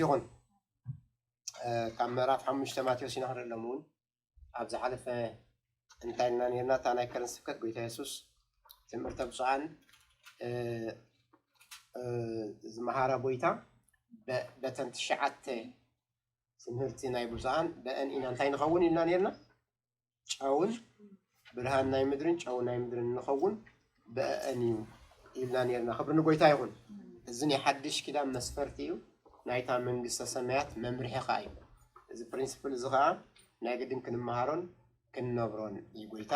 ይኹን። ካብ ምዕራፍ ሓሙሽተ ማቴዎስ ኢና ክንርኢ ኣለሙ እውን ኣብ ዝሓለፈ እንታይ ኢልና ነርና? እታ ናይ ከረን ስብከት ጎይታ የሱስ ትምህርተ ብፁዓን ዝመሃራ ጎይታ በተን ትሽዓተ ትምህርቲ ናይ ብፁዓን በአን ኢና እንታይ ንኸውን ኢልና ነርና? ጨውን ብርሃን ናይ ምድርን ጨው ናይ ምድርን ንኸውን በአን እዩ ኢልና ነርና። ክብሪ ንጎይታ ይኹን። እዚ ናይ ሓድሽ ኪዳን መስፈርቲ እዩ። ናይታ መንግስተ ሰማያት መምርሒ ከዓ እዩ። እዚ ፕሪንስፕል እዚ ከዓ ናይ ግድን ክንመሃሮን ክንነብሮን እዩ ጎይታ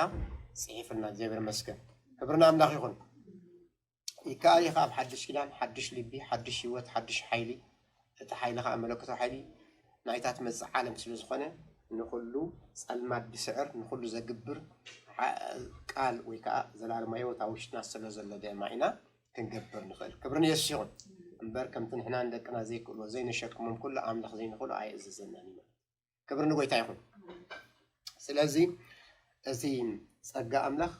ፅሒፍልና። እግዚኣብሔር መስገን። ክብርና ኣምላኽ ይኹን። ይከኣል እዩ ኣብ ሓድሽ ኪዳን ሓድሽ ልቢ ሓድሽ ህይወት ሓድሽ ሓይሊ። እቲ ሓይሊ ከዓ መለኮታዊ ሓይሊ ናይታ ትመፅእ ዓለም ስለ ዝኾነ ንኩሉ ፀልማት ዝስዕር ንኩሉ ዘግብር ቃል ወይ ከዓ ዘላለማ ህይወት ኣብ ውሽጥና ስለ ዘሎ ደማ ኢና ክንገብር ንኽእል። ክብሪ ንየሱስ ይኹን። እምበር ከምቲ ንሕና ንደቅና ዘይክእልዎ ዘይንሸክሞም ኩሉ ኣምላኽ ዘይንኽእሉ ኣየእዘዘናን እዩ። ክብሪ ንጎይታ ይኹን። ስለዚ እቲ ጸጋ ኣምላኽ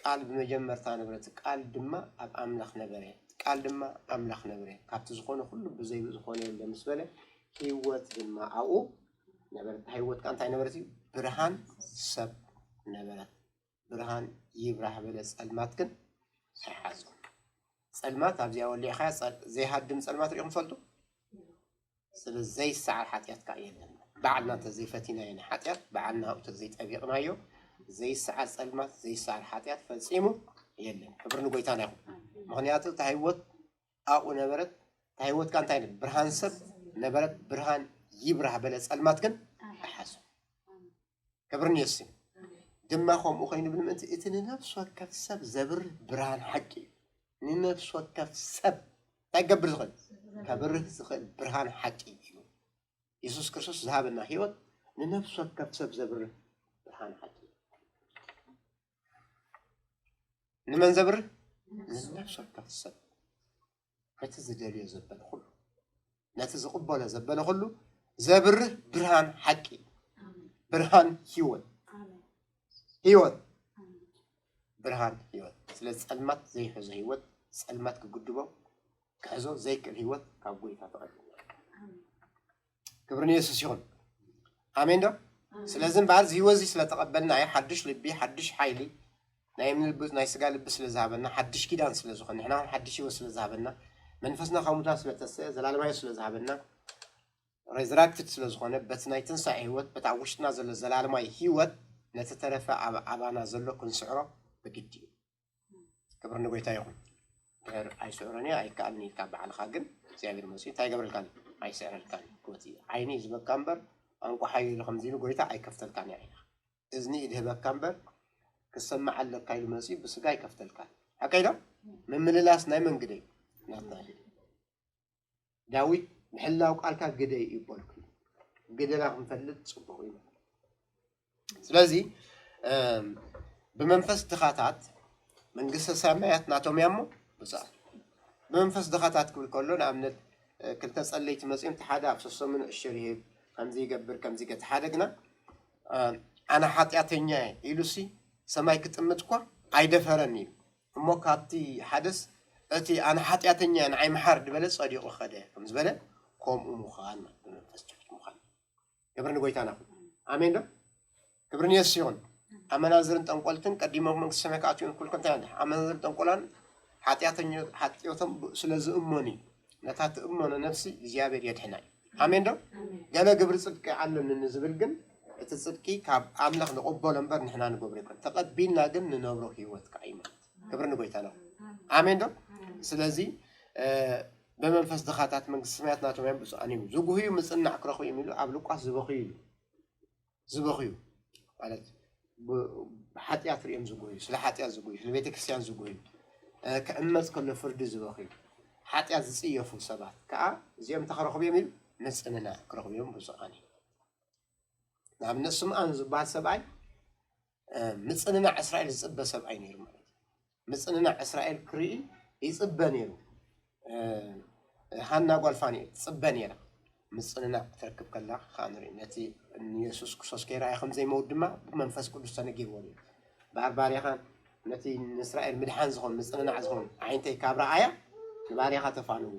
ቃል ብመጀመርታ ነበረ፣ እቲ ቃል ድማ ኣብ ኣምላኽ ነበረ፣ ቃል ድማ ኣምላኽ ነበረ፣ ካብቲ ዝኾነ ኩሉ ብዘይ ዝኾነ የለ ምስ በለ ህይወት ድማ ኣብኡ ነበረ። እታ ህይወት ከኣ እንታይ ነበረት እዩ? ብርሃን ሰብ ነበረት። ብርሃን ይብራህ በለ፣ ጸልማት ግን ኣይሓዞ። ጸልማት ኣብዚኣ ወሊዕኻ ዘይሃድም ጸልማት ሪኢኹም ትፈልጡ? ስለ ዘይሰዓር ሓጢኣት ከዓ የለን። ባዕልና እንተዘይፈቲናዮ ንሓጢኣት፣ ባዕልና ኣብኡ እንተዘይጠቢቕናዮ ዘይሰዓር ጸልማት ዘይሰዓር ሓጢኣት ፈጺሙ የለን። ክብሪ ንጎይታና ይኹን። ምኽንያቱ እታ ህይወት ኣብኡ ነበረት። እታ ህይወት ከዓ እንታይ ነበረት? ብርሃን ሰብ ነበረት። ብርሃን ይብራህ በለ፣ ጸልማት ግን ኣይሓዞ። ክብሪ ንየሱስ እዩ። ድማ ከምኡ ኮይኑ ብምእንቲ እቲ ንነፍሲ ወከፍ ሰብ ዘብርህ ብርሃን ሓቂ እዩ። ንነፍሲ ወከፍ ሰብ እንታይ ክገብር ዝኽእል? ከብርህ ዝኽእል ብርሃን ሓቂ እዩ። የሱስ ክርስቶስ ዝሃበና ህይወት ንነፍሲ ወከፍ ሰብ ዘብርህ ብርሃን ሓቂ እዩ። ንመን ዘብርህ? ንነፍሲ ወከፍ ሰብ። ነቲ ዝደልዮ ዘበለ ኩሉ፣ ነቲ ዝቕበሎ ዘበለ ኩሉ ዘብርህ ብርሃን ሓቂ፣ ብርሃን ህይወት፣ ህይወት፣ ብርሃን ህይወት። ስለ ጸልማት ዘይሕዞ ህይወት፣ ጸልማት ክግድቦ ክሕዞ ዘይክእል ህይወት ካብ ጎይታ ተቐቢልና። ክብሪ ንየሱስ ይኹን። ኣሜን ዶ? ስለዚ እምበኣር እዚ ህይወት እዚ ስለተቐበልና እዩ ሓድሽ ልቢ፣ ሓድሽ ሓይሊ፣ ናይ እምኒ ልቢ፣ ናይ ስጋ ልቢ ስለ ዝሃበና፣ ሓድሽ ኪዳን ስለ ዝኾነ፣ ንሕና እውን ሓድሽ ህይወት ስለ ዝሃበና፣ መንፈስና ካብ ሙታን ስለ ተስአ፣ ዘላለማዊ ስለ ዝሃበና፣ ሬዝራክትድ ስለ ዝኾነ፣ በቲ ናይ ትንሳኤ ህይወት፣ በቲ ኣብ ውሽጥና ዘሎ ዘላለማዊ ህይወት፣ ነቲ ተረፈ ኣብ ኣባና ዘሎ ክንስዕሮ ብግዲ እዩ። ክብሪ ንጎይታ ይኹን። ድሕር ኣይስዕሮን እየ ኣይከኣልን ኢልካ ባዕልኻ ግን እግዚኣብሔር መፅኡ እንታይ ይገብረልካን? ኣይስዕረልካን። ክወት እዩ። ዓይኒ እዩ ዝበካ እምበር ኣንቋሓዮ ኢሉ ከምዚ ኢሉ ጎይታ ኣይከፍተልካን እዩ ዓይንኻ። እዝኒ እዩ ዝህበካ እምበር ክሰማዕ ኣለካ ኢሉ መፅኡ ብስጋ ኣይከፍተልካን። ሓቀይ ዶ? ምምልላስ ናይ መን ግደ እዩ? ናትና እዩ። ዳዊት ንሕላው ቃልካ ግደይ ይበልኩ። ግደና ክንፈልጥ ጽቡቕ እዩ። ስለዚ ብመንፈስ ድኻታት መንግስተ ሰማያት ናቶም እያ እሞ ብፁዓት። ብመንፈስ ድኻታት ክብል ከሎ ንኣብነት ክልተ ጸለይቲ መጺኦም እቲ ሓደ ኣብ ሰሰሙ ንእሽር ይህብ ከምዚ ይገብር ከምዚ ገ ሓደ ግና ኣነ ሓጢኣተኛ እየ ኢሉሲ ሰማይ ክጥምት እኳ ኣይደፈረን እዩ። እሞ ካብቲ ሓደስ እቲ ኣነ ሓጢኣተኛ ንዓይ ምሓር ዝበለ ጸዲቑ ኸደ ከም ዝበለ ከምኡ ምዃን ማለት ብመንፈስ ትሑት ምዃን። ክብሪ ንጎይታና ይኹን። ኣሜን ዶ? ክብሪ ንየሱስ ይኹን። ኣመናዝርን ጠንቆልትን ቀዲሞም መንግስቲ ሰማይ ክኣትዉ እዮም ክብልኩም እንታይ ማለት? ኣመናዝርን ጠንቆላን ሓጢኣተኞ-፣ ሓጢኦቶም ብ-፣ ስለ ዝእመኑ እዩ። ነታ ትእመኖ ነፍሲ እግዚኣብሔር የድሕና እዩ። ኣሜን ዶ? ገለ ግብሪ ጽድቂ ኣለኒ ንዝብል ግን እቲ ጽድቂ ካብ ኣምላኽ ንቕበሎ እምበር ንሕና ንገብሮ ይኮን። ተቐቢልና ግን ንነብሮ ህይወት ከዓ እዩ ማለት። ክብሪ ንጎይታና ይኹን። ኣሜን ዶ? ስለዚ ብመንፈስ ድኻታት መንግስቲ ሰማያት ናቶም እዮም ብፁዓን እዮም። ዝጉህዩ ምጽናዕ ክረኽቡ እዮም ኢሉ ኣብ ሉቃስ ዝበኽዩ ኢሉ። ዝበኽዩ ማለት ብ-፣ ብሓጢኣት ርእዮም ዝጉህዩ፣ ስለ ሓጢኣት ዝጉህዩ፣ ስለ ቤተ ክርስቲያን ዝጉህዩ፣ ክዕመፅ ከሎ ፍርዲ ዝበኽዩ፣ ሓጢኣት ዝጽየፉ ሰባት ከዓ እዚኦም እንታይ ክረኽቡ እዮም ኢሉ? ምጽንናዕ ክረኽቡ እዮም ብፁዓን እዮም። ንኣብነት ስምኣን ዝበሃል ሰብኣይ ምጽንናዕ እስራኤል ዝጽበ ሰብኣይ ነይሩ ማለት እዩ። ምጽንናዕ እስራኤል ክርኢ ይጽበ ነይሩ። ሃና ጓል ፋኒኤል ትጽበ ነይራ። ምጽንናዕ ክትረክብ ከላ ከዓ ንርኢ። ነቲ ንየሱስ ክርስቶስ ከይረኣየ ከም ዘይመውት ድማ ብመንፈስ ቅዱስ ተነጊርዎ ነይሩ። በኣር ባርያኻ ነቲ ንእስራኤል ምድሓን ዝኾን ምጽንናዕ ዝኾን ዓይንተይ ካብ ረኣያ ንባርያኻ ተፋንዎ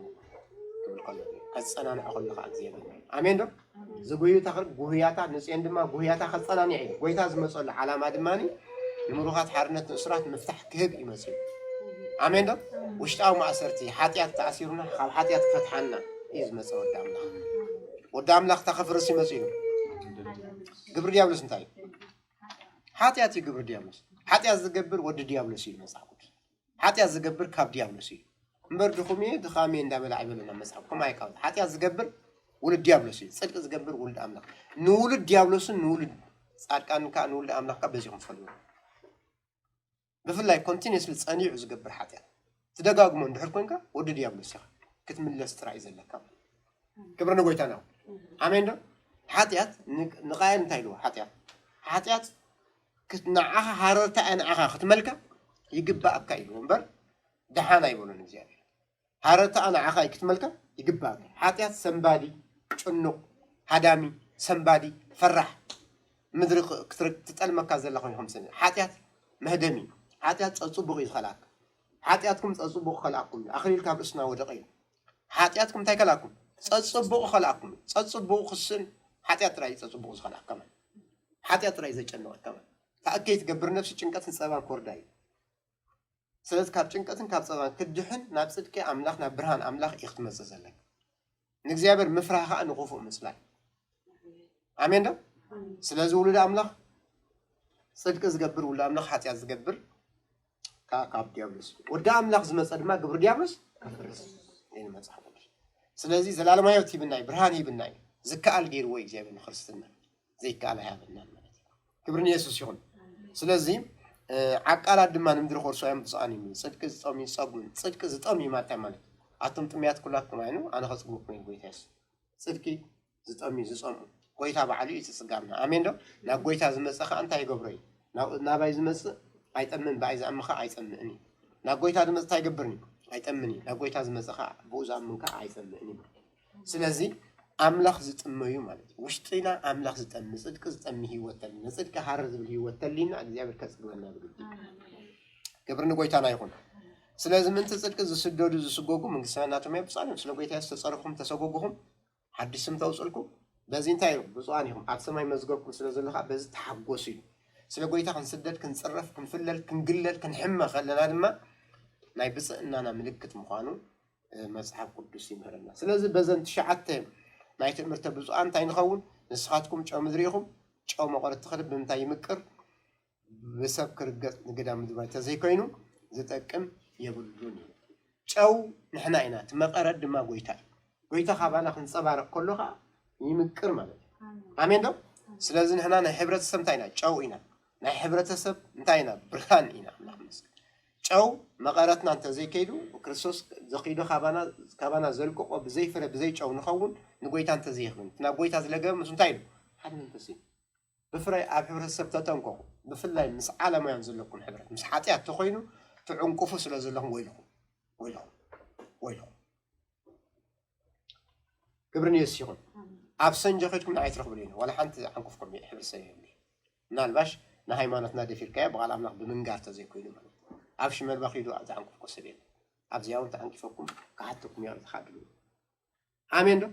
ክብል ከሎ ነይሩ። ከጸናንዖ ከሎ ከዓ እግዚኣብሔር። ኣሜን ዶ? ዝጉህዩ ተኽል ጉህያታ ንጽዮን ድማ ጉህያታ ከጸናንዕ እዩ። ጎይታ ዝመጸሉ ዓላማ ድማ ንምሩኻት ሓርነት ንእሱራት ምፍታሕ ክህብ እዩ መጺኡ። ኣሜን ዶ? ውሽጣዊ ማእሰርቲ ሓጢኣት ተኣሲሩና ካብ ሓጢኣት ክፈትሓና እዩ ዝመጸ ወዲ ኣምላኽ። ወዲ ኣምላኽ ተኸፍርስ ይመጽኡ። ግብሪ ዲያብሎስ እንታይ እዩ? ሓጢኣት እዩ ግብሪ ዲያብሎስ። ሓጢኣት ዝገብር ወዲ ዲያብሎስ እዩ መጽሓፍ ቅዱስ። ሓጢኣት ዝገብር ካብ ዲያብሎስ እዩ። እምበር ድኹም እየ ድኻም እየ እንዳበለ ኣይበለና መጽሓፍ። ከምኡ ኣይካውን። ሓጢኣት ዝገብር ውሉድ ዲያብሎስ እዩ። ጽድቂ ዝገብር ውሉድ ኣምላኽ። ንውሉድ ዲያብሎስን ንውሉድ ጻድቃንን ከዓ ንውሉድ ኣምላኽ ከዓ በዚኹም ትፈልጡ። ብፍላይ ኮንቲኒስሊ ጸኒዑ ዝገብር ሓጢኣት ትደጋግሞ እንድሕር ኮንካ ወዲ ዲያብሎስ ኢኻ። ክትምለስ ጥራይ ዘለካ። ክብሪ ንጎይታና። ኣሜን ዶ? ሓጢኣት ን- ንቃየል እንታይ ኢልዎ? ሓጢኣት ሓጢኣት ክት- ንዓኻ ሃረርታ እያ ንዓኻ ክትመልካ ይግባኣካ ኢልዎ እምበር ደሓን ኣይበሎን እግዚኣብሔር። ሃረርታ ንዓኻ እዩ ክትመልካ ይግባኣካ። ሓጢኣት ሰንባዲ፣ ጭኑቕ፣ ሃዳሚ፣ ሰንባዲ፣ ፈራሕ፣ ምድሪ ክ- ክትር- ትጠልመካ ዘላ ኮይኑ ከም ስነ ሓጢኣት መህደሚ፣ ሓጢኣት ጸጽቡቕ እዩ ዝኸልኣካ። ሓጢኣትኩም ጸጽቡቕ ከልኣኩም እዩ። ኣኽሊል ካብ ርእስና ወደቐ እዩ። ሓጢኣትኩም እንታይ ከልኣኩም? ጸጽቡቕ ከልኣኩም እዩ። ጸጽቡቕ ክስን ሓጢኣት ጥራይ እዩ ጸጽቡቕ ዝኸልኣካ ማለት። ሓጢኣት ጥራይ እዩ ዘጨንቐካ ማለት። ተኣከይ ትገብር ነብሲ ጭንቀትን ጸባን ኮርዳ እዩ። ስለዚ ካብ ጭንቀትን ካብ ጸባን ክትድሕን ናብ ጽድቂ ኣምላኽ ናብ ብርሃን ኣምላኽ እዩ ክትመጽእ ዘለካ። ንእግዚኣብሔር ምፍራህ ከኣ ንኽፉእ ምጽላይ። ኣሜን ዶ? ስለዚ ውሉድ ኣምላኽ ጽድቂ ዝገብር ውሉድ ኣምላኽ ሓጢኣት ዝገብር ከኣ ካብ ዲያብሎስ እዩ። ወዲ ኣምላኽ ዝመጸ ድማ ግብሪ ዲያብሎስ ከፍርስ እዩ መጽሓፍ ቅዱስ። ስለዚ ዘላለማዊ ህይወት ሂብና እዩ፣ ብርሃን ሂብና እዩ። ዝከኣል ገይርዎ እዩ እግዚኣብሔር ንክርስትና። ዘይከኣል ኣይሃበናን ማለት እዩ። ክብሪ ንየሱስ ይኹን። ስለዚ ዓቃላት ድማ ንምድሪ ከወርሱ እዮም ብፁዓን እዩ። ጽድቂ ዝጠምዩ ይጸግሙ። ጽድቂ ዝጠምዩ ማለት እንታይ ማለት? ኣቱም ጥሙያት ኩላትኩም ኣይኑ ኣነ ከጽግበኩም እየ። ጎይታ የሱስ ጽድቂ ዝጠምዩ ዝጸምኡ ጎይታ ባዕሉ እዩ እቲ ጽጋብና። ኣሜን ዶ? ናብ ጎይታ ዝመጽእ ከኣ እንታይ ይገብሮ እዩ? ናብኡ ናባይ ዝመጽእ ኣይጠምን፣ ብኣይ ዝኣምን ከኣ ኣይጸምእን እዩ። ናብ ጎይታ ዝመጽእ እንታይ ይገብርን እዩ? ኣይጠምን እዩ። ናብ ጎይታ ዝመጽእ ከኣ ብኡ ዝኣምን ከኣ ኣይጸምእን እዩ። ስለዚ ኣምላኽ ዝጥመዩ ማለት እዩ። ውሽጥና ኣምላኽ ዝጠሚ፣ ንጽድቂ ዝጠሚ ህይወት ተልና፣ ንጽድቂ ሃረር ዝብል ህይወት ተሊና እግዚኣብሔር ከጽግበና ብግዲ። ክብሪ ንጎይታና ይኹን። ስለዚ ምእንቲ ጽድቂ ዝስደዱ ዝስጎጉ መንግስተ ሰማያት ናቶም እያ። ብጻልም ስለ ጎይታ ዝተጸረፍኩም ተሰጎግኹም ሓድሽ ስም ተውጽልኩም በዚ እንታይ ኢኹም? ብፁዓን ኢኹም። ኣብ ሰማይ መዝገብኩም ስለ ዘሎ ከኣ በዚ ተሓጎሱ እዩ። ስለ ጎይታ ክንስደድ፣ ክንጽረፍ፣ ክንፍለል፣ ክንግለል፣ ክንሕመ ከለና ድማ ናይ ብጽእናና ምልክት ምዃኑ መጽሓፍ ቅዱስ ይምህረና። ስለዚ በዘን ትሽዓተ ናይ ትእምርተ ብፁዓን እንታይ ንኸውን? ንስኻትኩም ጨው ምድሪ ኢኹም። ጨው መቐረት ተኽሊ ብምንታይ ይምቅር? ብሰብ ክርገጽ ንግዳ ምድባይ ተዘይኮይኑ ዝጠቅም የብሉን እዩ። ጨው ንሕና ኢና፣ እቲ መቐረት ድማ ጎይታ እዩ። ጎይታ ካባና ክንጸባረቕ ከሎ ኸዓ ይምቅር ማለት እዩ። ኣሜን ዶ? ስለዚ ንሕና ናይ ሕብረተሰብ እንታይ ኢና? ጨው ኢና። ናይ ሕብረተሰብ እንታይ ኢና? ብርሃን ኢና። ኣምላኽ ይመስገን። ጨው መቐረትና እንተዘይከይዱ፣ ክርስቶስ ዘኺዶ ካባና ካባና ዘልቅቆ ብዘይ ፍረ ብዘይ ጨው ንኸውን፣ ንጎይታ እንተዘይኽብን፣ እቲ ናብ ጎይታ ዝለገበ ምስ እንታይ ኢሉ? ሓደ መንፈስ እዩ። ብፍላይ ኣብ ሕብረተሰብ ተጠንቀቑ። ብፍላይ ምስ ዓለማውያን ዘለኩም ሕብረት ምስ ሓጢኣት ተኾይኑ ትዕንቅፉ ስለ ዘለኹም ወይልኹም፣ ወይልኹም፣ ወይልኹም። ክብሪ ንየሱስ ይኹን። ኣብ ሰንጆ ከድኩም ንዓይ ትረኽብሉ ኢና። ዋላ ሓንቲ ዓንኩፍኩም ሕብረተሰብ የብሉ። ምናልባሽ ንሃይማኖትና ደፊርካዮ ብቓል ኣምላኽ ብምንጋር ተዘይኮይኑ ማለት እዩ። ኣብ ሽመልባ ኺዱ ዝዓንኩፍኮ ሰብ የለን። ኣብዚኣ እውን ተዓንቂፈኩም ክሓተኩም እያ ትሓድሩ። ኣሜን ዶ?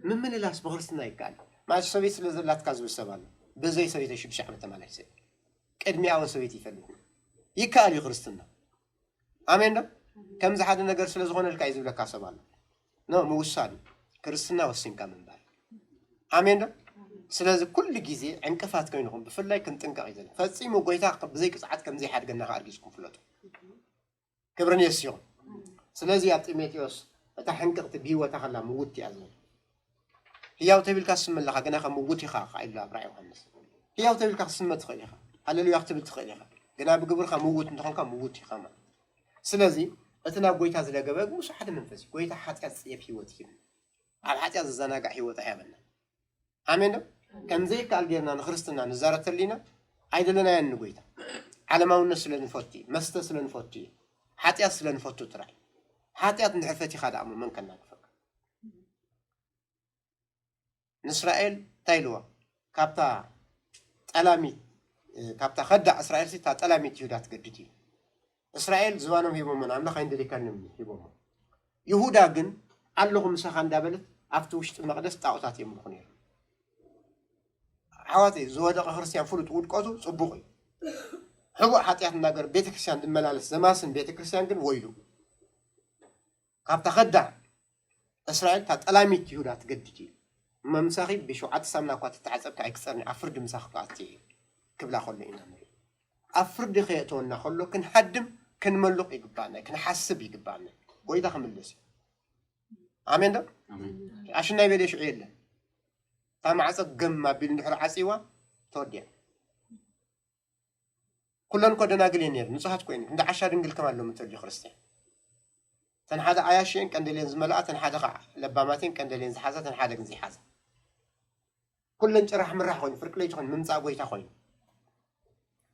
ምምልላስ ብክርስትና ይከኣል። ማለት ሰበይቲ ስለ ዘላትካ ዝብል ሰብ ኣሎ። በዘይ ሰበይቲ ሽዱሽተ ዓመት ተመላሊሰ። ቅድሚኣ እውን ሰበይቲ ይፈልጥ። ይከኣል እዩ ክርስትና። ኣሜን ዶ? ከምዚ ሓደ ነገር ስለ ዝኾነልካ እዩ ዝብለካ ሰብ ኣሎ። ኖ፣ ምውሳን እዩ። ክርስትና ወሲንካ ምንባር። ኣሜን ዶ? ስለዚ ኩሉ ግዜ ዕንቅፋት ከይንኹን ብፍላይ ክንጥንቀቕ እዩ ዘለና። ፈጺሙ ጎይታ ብዘይ ቅጽዓት ከም ዘይሓድገና ከኣ ኣርጊጽኩም ፍለጡ። ክብሪ ንየሱስ ይኹን። ስለዚ ኣብ ጢሞቴዎስ እታ ሕንቅቕቲ ብህይወታ ከላ ምውት እያ ዝብል። ህያው ተቢልካ ትስመ ኣለኻ፣ ግና ከ ምውት ኢኻ ከኣ ኢሉ ኣብ ራእይ ዮሃንስ። ህያው ተቢልካ ክትስመ ትኽእል ኢኻ፣ ሃሌሉያ ክትብል ትኽእል ኢኻ፣ ግና ብግብርኻ ምውት እንተኾንካ ምውት ኢኻ ማለት እዩ። ስለዚ እቲ ናብ ጎይታ ዝለገበ ምስ ሓደ መንፈስ እዩ። ጎይታ ሓጢኣት ዝጽየፍ ህይወት ይህብ። ኣብ ሓጢኣት ዝዘናጋዕ ህይወት ኣይሃበና። ኣሜን ዶ? ከም ዘይከኣል ጌርና ንክርስትና ንዛረብ ተሊና ኣይደለናዮን ንጎይታ። ዓለማውነት ስለ ንፈቱ እዩ፣ መስተ ስለ ንፈቱ እዩ፣ ሓጢኣት ስለ ንፈቱ ጥራይ። ሓጢኣት እንድሕር ፈቲኻ ደኣ እሞ መን ከናግፈካ? ንእስራኤል እንታይ ኢልዋ? ካብታ ጠላሚት፣ እ፣ ካብታ ከዳዕ እስራኤል ሲ እታ ጠላሚት ይሁዳ ትገድድ እዩ። እስራኤል ዝባኖም ሂቦሞ ንኣምላኽ ኣይንደልየካን እዮም ሂቦሞ። ይሁዳ ግን ኣለኹ ምሳኻ እንዳበለት ኣብቲ ውሽጢ መቕደስ ጣዖታት የምልኹ ነይሮም። ኣሕዋተይ፣ ዝወደቐ ክርስትያን ፍሉጥ ውድቀቱ ጽቡቕ እዩ። ሕቡእ ሓጢኣት እናገር ቤተክርስትያን ዝመላለስ ዘማስን ቤተክርስትያን ግን ወይሉ። ካብታ ከዳ እስራኤል፣ እታ ጠላሚት ይሁዳ ትገድድ እዩ። እሞ ምሳኺ ብሸውዓተ ሳምና እኳ ተተሓጸብኪ ኣይክጸርኒ፣ ኣብ ፍርዲ ምሳኺ ክኣቲ እየ ክብላ ከሎ ኢና ንርኢ። ኣብ ፍርዲ ከየእተወና ከሎ ክንሃድም፣ ክንመሉቕ ይግባና፣ ክንሓስብ ይግባና። ጎይታ ክምልስ እዩ። ኣሜን ዶ? ኣሜን። ኣሽናይ በለ ሽዑ የለን። እታ ማዕጾ ገም ኣቢሉ እንድሕር ዓጽይዋ ተወዲያ። ኩለን እኮ ደናግል እየን ነይረን፣ ንጹሃት እኮ እየን። እንደ ዓሻ ድንግል ከማን ሎሚ እንተልዩ ክርስትያን። እተን ሓደ ዓያሹ እየን ቀንደል እየን ዝመልኣ፣ እተን ሓደ ኸዓ ለባማት እየን ቀንደል እየን ዝሓዛ፣ እተን ሓደ ግን ዘይሓዛ። ኩለን ጭራሕ ምራሕ ኮይኑ፣ ፍርቂ ለይቲ ኮይኑ፣ ምምጻእ ጎይታ ኮይኑ።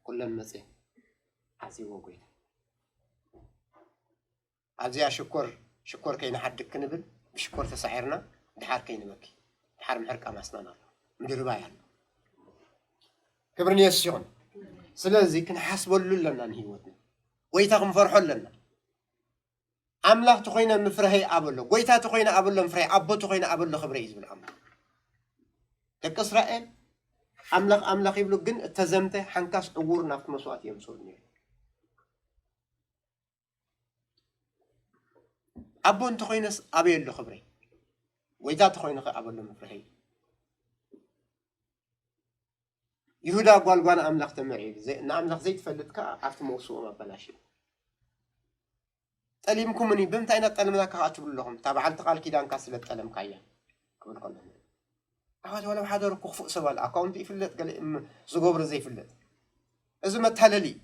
ኩለን መጽየን ሓሲብዎ ጎይታ። ኣብዚኣ ሽኮር ሽኮር ከይንሓድግ ክንብል ብሽኮር ተሳዒርና ድሓር ከይንበኪ ድሓር ምሕር ቀማስናን ኣሎ ምድርባይ ኣሎ። ክብሪ ንየሱስ ይኹን። ስለዚ ክንሓስበሉ ኣለና ንህይወትና። ጎይታ ክንፈርሖ ኣለና። ኣምላኽ ተኾይነ ምፍርሀይ ኣበሎ፣ ጎይታ ተኾይነ ኣበሎ ምፍርሀይ፣ ኣቦ ተኾይነ ኣበሎ ክብረ እዩ ዝብል ኣምላኽ። ደቂ እስራኤል ኣምላኽ ኣምላኽ ይብሉ፣ ግን እተዘምተ ሓንካስ ዕውር ናብቲ መስዋእቲ የምፅኡ ነይሩ። ኣቦ እንተኾይነስ ኣበይ ኣሎ ክብረይ? ጎይታ እንተኾይነ ኸ ኣበሎ ምፍርሀይ? ይሁዳ ጓል ጓና ኣምላኽ ተመርዒሉ፣ ዘይ-፣ ንኣምላኽ ዘይትፈልጥ ከኣ ኣብቲ መውስኦም ኣበላሽዩ። ጠሊምኩምኒ፣ ብምንታይ ኢና ጠልምናካ ከኣ ትብሉ ኣለኹም? እታ በዓልቲ ቃል ኪዳንካ ስለ ጠለምካያ ክብል ከሎ። ኣሕዋት፣ ዋላ ብሓደር እኮ ክፉእ ሰብ ኣሎ። ኣካውንቱ ይፍለጥ፣ ገለ እም-፣ ዝገብሮ ዘይፍለጥ። እዚ መታለሊ እዩ።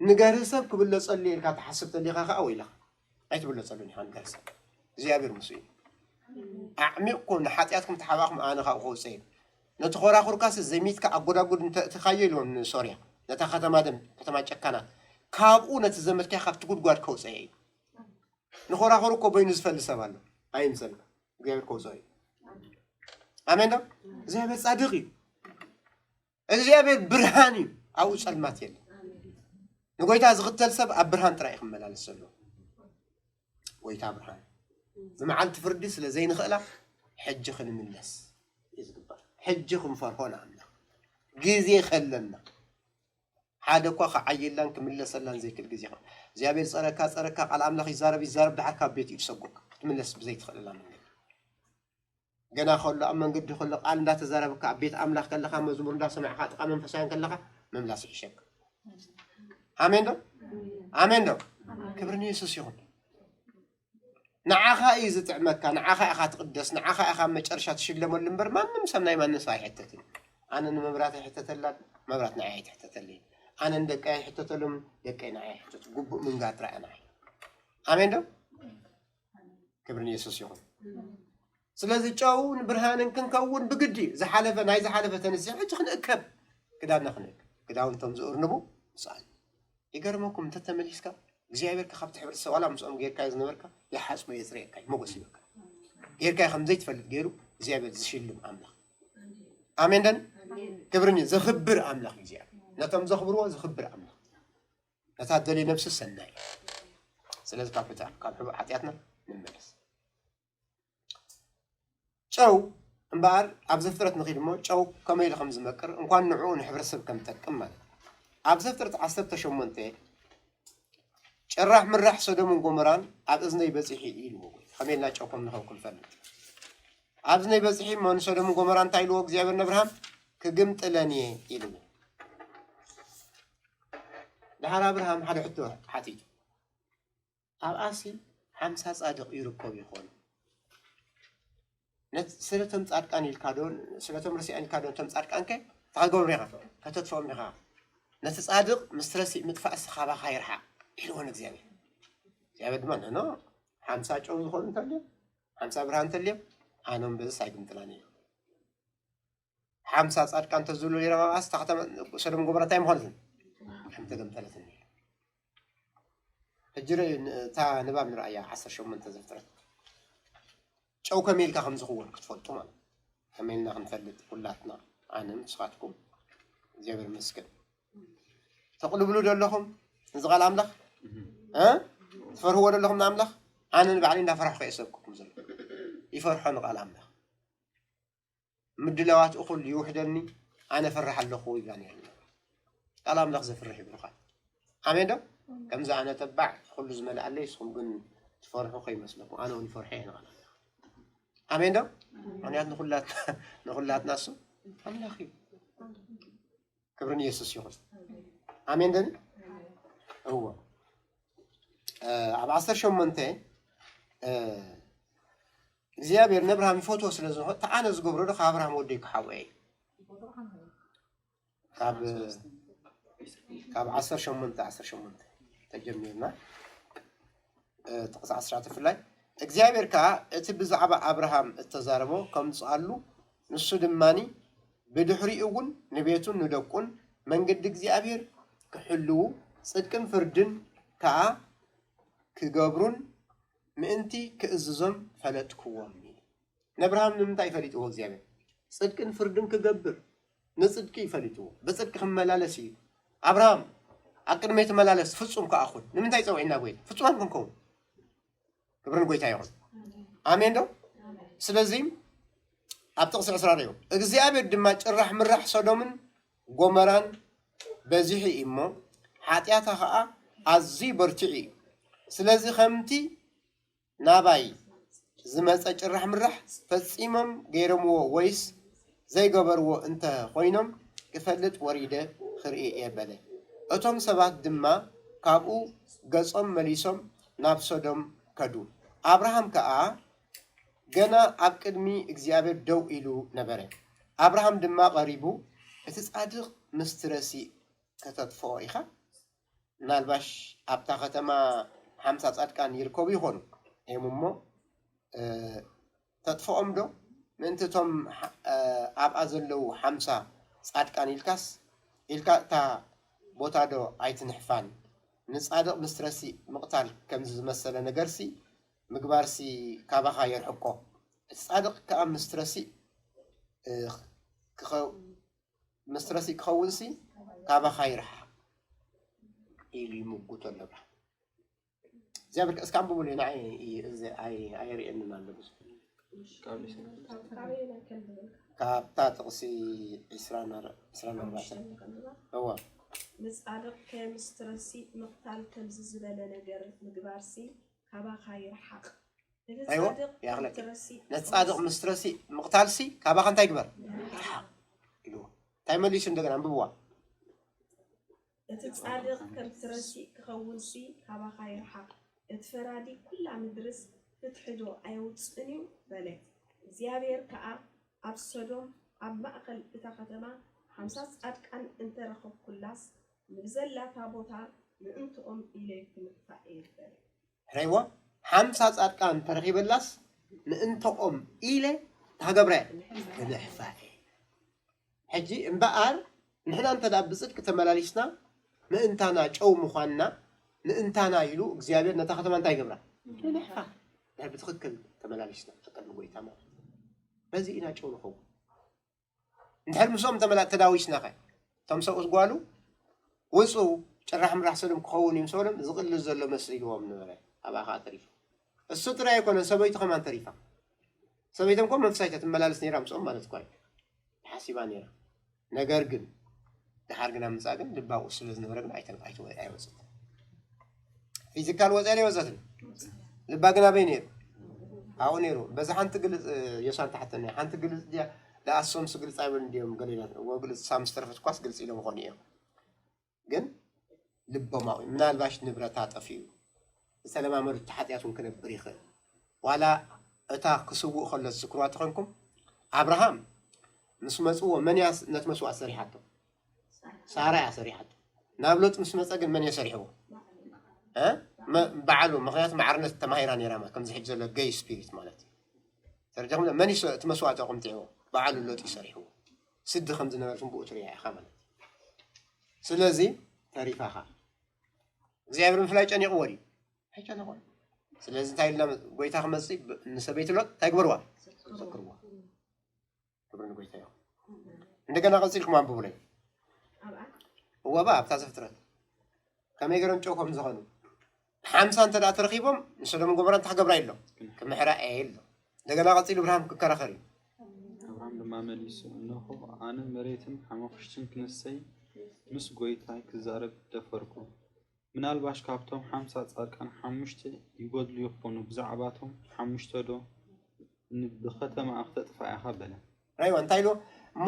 ንገርህ ሰብ ክብለጸሉ ኢልካ ትሓስብ ተሊኻ ከኣ ወይለኻ። ኣይትብለጸሉን ኢኻ ንገርህ ሰብ። እግዚኣብሔር ምስኡ እዩ። ኣዕሚቕኩም ንሓጢኣትኩም ተሓባእኩም ኣነ ካብኡ ከውፅእ እየ። ነቲ ኮራኹርካሲ ዘሚትካ ኣጎዳጉድ እንተ እትኻዮ ኢልዎም ንሶርያ። ነታ ከተማ ደም፣ ከተማ ጨካናት። ካብኡ ነቲ ዘመትካዮ ካብቲ ጉድጓድ ከውፅእ እየ። ንኾራኹር እኮ በይኑ ዝፈሊ ሰብ ኣሎ። ኣይምሰልካ። እግዚኣብሔር ከውፅኦ እዩ። ኣሜን ዶ? እግዚኣብሔር ጻድቕ እዩ። እግዚኣብሔር ብርሃን እዩ። ኣብኡ ጸልማት የለን። ንጎይታ ዝኽተል ሰብ ኣብ ብርሃን ጥራይ እዩ ክመላለስ ዘለዎ። ጎይታ ብርሃን። ንመዓልቲ ፍርዲ ስለ ዘይንኽእላ ሕጂ ክንምለስ እዩ ዝግባእ። ሕጂ ክንፈርሆ ንኣምላኽ። ግዜ ከለና። ሓደ እኳ ክዓይላን ክምለሰላን ዘይክእል ግዜ ይኸውን። እግዚኣብሔር ጸረካ፣ ጸረካ፣ ቃል ኣምላኽ ይዛረብ፣ ይዛረብ፣ ደሓር ካብ ቤት እዩ ዝሰጎካ። ክትምለስ ብዘይትኽእለላ መንገዲ። ገና ከሎ ኣብ መንገዲ ከሎ ቃል እንዳተዛረብካ፣ ኣብ ቤት ኣምላኽ ከለኻ፣ መዝሙር እንዳሰማዕካ፣ ጥቓ መንፈሳውያን ከለኻ፣ ምምላስ ይሕሸካ። ኣሜን ዶ? ኣሜን ዶ? ክብሪ ንየሱስ ይኹን። ንዓኻ እዩ ዝጥዕመካ፣ ንዓኻ ኢኻ ትቕደስ፣ ንዓኻ ኢኻ ኣብ መጨረሻ ትሽለመሉ እምበር ማንም ሰብ ናይ ማንም ሰብ ኣይሕተትን። ኣነ ንመብራት ኣይሕተተላን፣ መብራት ንዓይ ኣይትሕተተለይን። ኣነ ንደቀይ ኣይሕተተሎምን፣ ደቀይ ንዓይ ኣይሕተቱ። ግቡእ ምንጋር ጥራይ ንዓይ። ኣሜን ዶ? ክብሪ ንየሱስ ይኹን። ስለዚ ጨውን ብርሃንን ክንከውን ብግዲ እዩ። ዝሓለፈ፣ ናይ ዝሓለፈ ተንስያ ሕጂ ክንእከብ፣ ክዳንና ክንእከብ። ክዳውንቶም ዝእርንቡ ምስኣል። ይገርመኩም፣ እንተተመሊስካ እግዚኣብሔር ካብቲ ሕብረተሰብ ዋላ ምስኦም ጌርካዮ ዝነበርካ ይሓጽቦ የጽርየካ እዩ፣ ሞገስ ይበካ። ጌርካዮ ከም ዘይትፈልጥ ገይሩ እግዚኣብሔር ዝሽልም ኣምላኽ። ኣሜን ደን? ክብርን እዩ። ዘኽብር ኣምላኽ እዩ እግዚኣብሔር። ነቶም ዘኽብርዎ ዘኽብር ኣምላኽ። ነታ ደልየ ነብሲ ሰናይ። ስለዚ ካብ ብታ-፣ ካብ ሕቡእ ሓጢኣትና ንመለስ። ጨው እምበኣር ኣብ ዘፍጥረት ንኺድ እሞ ጨው ከመይ ኢሉ ከም ዝመቅር እንኳን ንዕኡ ንሕብረተሰብ ከም ዝጠቅም ማለት እዩ። ኣብ ዘፍጥረት ዓሰርተ ሸሞንተ ጭራሕ ምራሕ ሰዶምን ጎመራን ኣብ እዝነይ በጺሑ ኢልዎ። ከመይ ኢልና ጨው ከም ንኸውን ክንፈልጥ። ኣብ እዝነይ በጺሑ እሞ ንሰዶምን ጎመራን እንታይ ኢልዎ እግዚኣብሔር ንኣብርሃም? ክግምጥለን እየ ኢልዎ። ደሓር ኣብርሃም ሓደ ሕቶ ሓቲቱ። ኣብኣሲ ሓምሳ ጻድቕ ይርከቡ ይኾኑ። ነት-፣ ስለቶም ጻድቃን ኢልካ ዶ፣ ስለቶም ረሲኣን ኢልካ ዶ፣ ነቶም ጻድቃን ከ እንታይ ክገብሩ ኢኻ? ከተጥፍኦም ኢኻ። ነቲ ጻድቕ ምስ ረሲእ ምጥፋእስ ካባኻ ይርሓቕ ኢልዎ ንእግዚኣብሔር። እግዚኣብሔር ድማ፣ ኖ፣ ኖ፣ ሓምሳ ጨው ዝኾኑ እንተልዮም፣ ሓምሳ ብርሃን እንተልዮም፣ ኣኖም በዝስ ኣይግምጥላን እዮም። ሓምሳ ጻድቃን ተዝብሉ ነይሮም ኣብኣስ፣ እታ ከተማ ሰዶም ጎሞራ እንታይ ምኾነትን? ከምተገምጠለትን ነይሩ። ሕጂ ርእ-፣ እታ ንባብ ንርኣያ፣ ዓሰርተ ሸሞንተ ዘፍጥረት። ጨው ከመይ ኢልካ ከም ዝኽወን ክትፈልጡ ማለት እዩ። ከመይ ኢልና ክንፈልጥ ኩላትና፣ ኣነ ንስኻትኩም፣ እግዚኣብሔር ይመስገን። ተቕልብሉ ዶ ኣለኹም? እዚ ቃል ኣምላኽ? እ? ትፈርህዎ ዶ ኣለኹም ንኣምላኽ? ኣነ ንባዕለይ እንዳፈራሕኩ እየ ዝሰብከኩም ዘሎ። ይፈርሖ ንቃል ኣምላኽ። ምድላዋት እኹል ይውሕደኒ፣ ኣነ ፈርሕ ኣለኹ ይብላ ነይሩ። ቃል ኣምላኽ ዘፍርሕ እዩ ብሩኻት። ኣሜን ዶ? ከምዚ ኣነ ተባዕ ኩሉ ዝመልኣለይ፣ ንስኹም ግን ትፈርሑ ከይመስለኩም፣ ኣነ እውን ይፈርሖ እየ ንቃል ኣምላኽ። ኣሜን ዶ? ምኽንያቱ ንኹላትና ንኹላትና እሱ ኣምላኽ እዩ። ክብሪ ንየሱስ ይኹን። ኣሜን ዶ? እዎ። ኣብ ዓሰርተ ሸሞንተ እግዚኣብሔር ንኣብርሃም ይፈትዎ ስለ ዝኾነ፣ እቲ ኣነ ዝገብሮ ዶ ካብ ኣብርሃም ወደይ ክሓብኦ እየ። ካብ ካብ ዓሰርተ ሸሞንተ ዓሰርተ ሸሞንተ ተጀሚርና ጥቕሲ ዓሰርተ ብፍላይ እግዚኣብሔር ከኣ እቲ ብዛዕባ ኣብርሃም እተዛረቦ ከምጽኣሉ ንሱ ድማኒ ብድሕሪኡ እውን ንቤቱን ንደቁን መንገዲ እግዚኣብሔር ክሕልዉ ጽድቅን ፍርድን ከኣ ክገብሩን ምእንቲ ክእዝዞም ፈለጥክዎም። ንኣብርሃም ንምንታይ ፈሊጥዎ እግዚኣብሔር? ጽድቅን ፍርድን ክገብር ንጽድቂ እዩ ፈሊጥዎ። ብጽድቂ ክመላለስ እዩ። ኣብርሃም ኣብ ቅድመይ ተመላለስ ፍጹም ከኣ ኩን። ንምንታይ ጸውዒና ጎይታ? ፍጹማን ክንከውን። ክብሪ ንጎይታ ይኹን። ኣሜን ዶ? ስለዚ ኣብ ጥቕሲ ዕስራ ርእዩ እግዚኣብሔር ድማ ጭራሕ ምራሕ ሶዶምን ጎመራን በዚሑ እዩ እሞ ሓጢኣታ ኸዓ ኣዝዩ በርቲዑ እዩ። ስለዚ ከምቲ ናባይ ዝመጸ ጭራሕ ምራሕ ፈጺሞም ገይሮምዎ ወይስ ዘይገበርዎ እንተ ኾይኖም ክፈልጥ ወሪደ ክርኢ እየ በለ። እቶም ሰባት ድማ ካብኡ ገጾም መሊሶም ናብ ሶዶም ከዱ። ኣብርሃም ከኣ ገና ኣብ ቅድሚ እግዚኣብሔር ደው ኢሉ ነበረ። ኣብርሃም ድማ ቀሪቡ እቲ ጻድቕ ምስቲ ረሲእ ከተጥፍኦ ኢኻ? ምናልባሽ ኣብታ ከተማ ሓምሳ ጻድቃን ይርከቡ ይኾኑ እዮም እሞ ተጥፍኦም ዶ ምእንቲ እቶም ኣብኣ ዘለዉ ሓምሳ ጻድቃን ኢልካስ ኢልካ እታ ቦታ ዶ ኣይትንሕፋን? ንጻድቕ ምስ ረሲእ ምቕታል ከምዚ ዝመሰለ ነገርሲ ምግባርሲ ካባኻ የርሕቆ። እቲ ጻድቕ ከኣ ምስ ረሲእ ክኸ ምስ ረሲእ ክኸውንሲ ካባኻ ይርሓቕ ኢሉ ይምጉቶ ኣሎ። እግዚኣብሔር እስከ ኣንብቡለይ ንዓይ ኣየርእየንን ኣሎ ብዙ ካብታ ጥቕሲ ዕስራን ኣርባዕተን እዋ ንጻድቕ ከ ምስ ትረሲእ ምቕታል ከምዚ ዝበለ ነገር ምግባርሲ ካባኻ ይርሓቕ። ኣይዎ ይኣኽለኪ ነቲ ጻድቕ ምስ ትረሲእ ምቕታልሲ ካባኻ እንታይ ይግበር? ይርሓቕ ኢልዎ። እንታይ መሊሱ እንደገና ኣንብብዋ። እቲ ጻድቕ ከም ትረሲእ ክኸውንሲ ካባኻ ይርሓቕ። እቲ ፈራዲ ኩላ ምድርስ ፍትሒ ዶ ኣየውጽእን እዩ? በለ። እግዚኣብሔር ከኣ ኣብ ሶዶም ኣብ ማእከል እታ ከተማ ሓምሳ ጻድቃን እንተ ረኸብኩላስ ንብዘላታ ቦታ ምእንትኦም ኢለ ክምጥፋእ እየ በለ። ሕራይዎ ሓምሳ ጻድቃን ተረኺበላስ ምእንተኦም ኢለ ታገብረ ክነሕፋ እየ። ሕጂ እምበኣር ንሕና እንተ ደኣ ብጽድቂ ተመላሊስና ምእንታና ጨው ምዃንና ምእንታና ኢሉ እግዚኣብሔር ነታ ከተማ እንታይ ይገብራ? ይነሕፋ። ድሕር ብትኽክል ተመላሊስና ኣብ ቅድሚ ጎይታ ማለት በዚ ኢና ጨው ንኸውን። እንድሕር ምስኦም ተመላ ተዳዊስናኸ እቶም ሰብኡት ጓሉ ውፁ ጭራሕ ምራሕ ሰዶም ክኸውን እዩ ምስ በሎም ዝቕልል ዘሎ መሲልዎም ነበረ። ኣብኣ ከዓ ተሪፉ እሱ ጥራይ ኣይኮነን ሰበይቱ ከማን ተሪፋ። ሰበይቶም እኮ መንፈሳዊት እያ ትመላለስ ነይራ ምስኦም ማለት እኳ እዩ ሓሲባ ነይራ። ነገር ግን ደሓር ግን ኣብ ምጻእ ግን ልባ ውእሱ ስለ ዝነበረ ግን ኣይተ- ኣይተ- ኣይወፅእን። ፊዚካል ወፅያ ኣይወፀትን። ልባ ግን ኣበይ ነይሩ? ኣብኡ ነይሩ። በዛ ሓንቲ ግልፅ ዮሳን ተሓተኒ ሓንቲ ግልፅ ድያ? ደኣሶምስ ግልፅ ኣይበሉ እንዲዮም ገሊላ ወግልፅ ሳም ዝተረፈት ኳስ ግልፅ ኢሎም ኾኑ እዮም። ግን ልቦማዊ ምናልባሽ ንብረታ ጠፊኡ ዝተለማመዱ ሓጢኣት እውን ክነብር ይኽእል። ዋላ እታ ክስውእ ከሎ ዝዝክርዋ ተኾንኩም ኣብርሃም ምስ መፅዎ መን እያ ነቲ መስዋእት ሰሪሓቶ? ሳራ እያ ሰሪሓቶ። ናብ ሎጥ ምስ መፀ ግን መን እየ ሰሪሕዎ? እ? መ- በዓሉ ምክንያቱ ማዕርነት ተማሂራ ነይራ ማለት ከምዚ ሕጂ ዘሎ ገይ ስፒሪት ማለት እዩ። ተረዲኹም ዶ? መን እዩ እቲ መስዋእቲ ኣቁምጢዕዎ? በዓሉ ሎጥ እዩ ሰሪሕዎ። ስዲ ከም ዝነበረት እውን ብኡ ትሪኣ ኢኻ ማለት እዩ። ስለዚ ተሪፋኻ እግዚኣብሔር ምፍላይ ጨኒቕዎ ድዩ? ኣይጨነቖን። ስለዚ እንታይ ኢልና ጎይታ ክመፅእ ብ- ንሰበይቲ ሎጥ እንታይ ግበርዋ? ዘክርዋ። ክብሪ ንጎይታ ይኹን። እንደገና ቀፂልኩም ኣንብቡለይ። እወ ባ ኣብታ ዘፍጥረት ከመይ ገይሮም ጨው ከም ዝኾኑ ሓምሳ እንተ ደኣ ተረኺቦም ንሶዶምን ጎሞራን እንታይ ክገብራ ኢሎ? ክምሕራ እየ ኢሎ። እንደገና ቀጺሉ እብርሃም ክከራኸር እዩ። ኣብርሃም ድማ መሊሱ፣ እነሆ ኣነ መሬትን ሓመኹሽትን ክንሰይ ምስ ጐይታይ ክዛረብ ደፈርኩ። ምናልባሽ ካብቶም ሓምሳ ጻድቃን ሓሙሽተ ይጎድሉ ይኾኑ፣ ብዛዕባቶም ሓሙሽተ ዶ ን-፣ ብኸተማኣ ክተጥፍኣ ኢኻ? በለ። ራይዋ እንታይ ኢልዎ? እሞ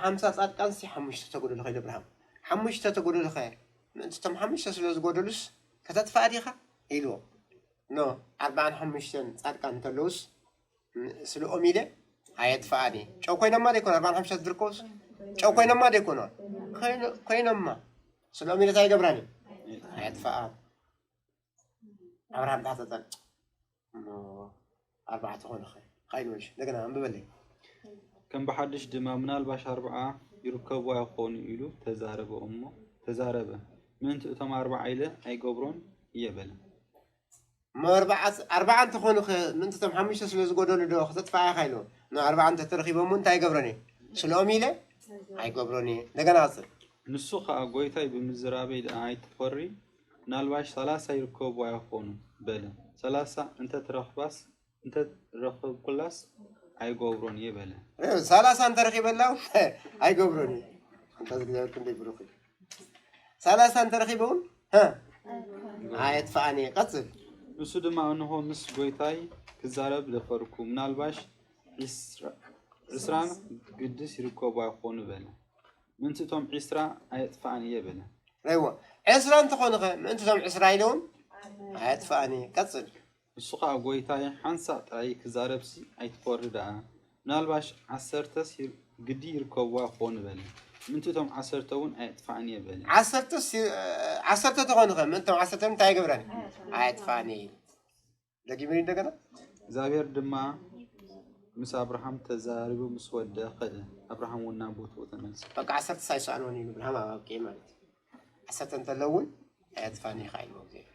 ሓምሳ ጻድቃንሲ ሓሙሽተ ተጎደሉኸ ኢሉ እብርሃም። ሓሙሽተ ተጎደሉኸ ምእንቲ እቶም ሓሙሽተ ስለ ዝጎደሉስ ከተጥፍኣ ዲኻ? ኢልዎ። ኖ፣ ኣርባዓን ሓሙሽተን ጻድቃን እንተለውስ ን-፣ ስለኦም ኢለ ኣየጥፍኣን እየ። ጨው ኮይኖማ ዶ ይኮኑ? ኣርባዓን ሓሙሽተ ዝርከቡስ ጨው ኮይኖማ ዶ ይኮኑ? ኮይኑ-፣ ኮይኖማ። ስለኦም ኢለ እንታይ ይገብራን እየ? ኣየጥፍኣን። ኣብርሃም ዳሕተጠን። ኖ፣ ኣርባዕተ ኾነ ኸ? ኻይድ ወልሽ። እንደገና ኣንብበለይ። ከም ብሓድሽ ድማ ምናልባሽ ኣርብዓ ይርከብዋ ይኾኑ ኢሉ ተዛረበ እሞ፣ ተዛረበ። ምእንቲ እቶም ኣርብዓ ኢለ ኣይገብሮን እየ በለ። እሞ ኣርብዓ፣ ኣርብዓ እንተኾኑ ኸ ምእንቲ እቶም ሓሙሽተ ስለ ዝጎደሉ ዶ ከተጥፍኣ ኢኻ ኢሉ? ኖ፣ ኣርብዓ እንተተረኺቦም እውን እንታይ ኣይገብሮን እየ? ስለኦም ኢለ ኣይገብሮን እየ። እንደገና ቀጽል። ንሱ ኸኣ ጐይታይ ብምዝራበይ ደኣ ኣይትኾሪ፣ ምናልባሽ ሰላሳ ይርከብዋ ይኾኑ በለ። ሰላሳ እንተ ትረኽባስ፣ እንተ ረኸብኩላስ ኣይገብሮን እየ በለ። እ፣ ሰላሳ እንተ ረኺበላ እውን ኣይገብሮን እየ። ኣንታ እግዚኣብሔር ክንደይ ብሩኽ እዩ። ሰላሳ እንተ ረኺበ እውን፣ እ፣ ኣየጥፍኣን እየ። ቀጽል። ንሱ ድማ፣ እንሆ ምስ ጐይታይ ክዛረብ ደፈርኩ፣ ምናልባሽ ዒስራ፣ ዒስራን ግድስ ይርከብዋ ይኾኑ በለ። ምእንቲ እቶም ዒስራ ኣየጥፍኣን እየ በለ። ራይዎ፣ ዕስራ እንተኾኑ ኸ ምእንቲ እቶም ዕስራ ኢለ እውን ኣየጥፍኣን እየ። ቀጽል። ንሱ ኸኣ፣ ጐይታየ፣ ሓንሳእ ጥራይ ክዛረብሲ ኣይትኾሪ ደኣ፣ ምናልባሽ ዓሰርተስ ይር-፣ ግዲ ይርከብዋ ክኾኑ በለ። ምእንቲ እቶም ዓሰርተ እውን ኣየጥፍኣን እየ በለ። ዓሰርተስ ይ-፣ ዓሰርተ ተኾኑ ኸ ምእንቲ እቶም ዓሰርተ እንታይ ኣይገብራን እየ? ኣየጥፍኣን እየ። ደጊሙ እንደገና እግዚኣብሔር ድማ ምስ ኣብርሃም ተዛሪቡ ምስ ወደ ኸደ፣ ኣብርሃም እውን ናብ ቦትኡ ተመልሰ። በቃ ዓሰርተ ኣይሰኣንዎን እዩ ንኣብርሃም ኣብ ኣብቂዕ ማለት እዩ። ዓሰርተ እንተሎ እውን ኣየጥፋን ኢኻ ኢልዎ እግዚኣብሔር።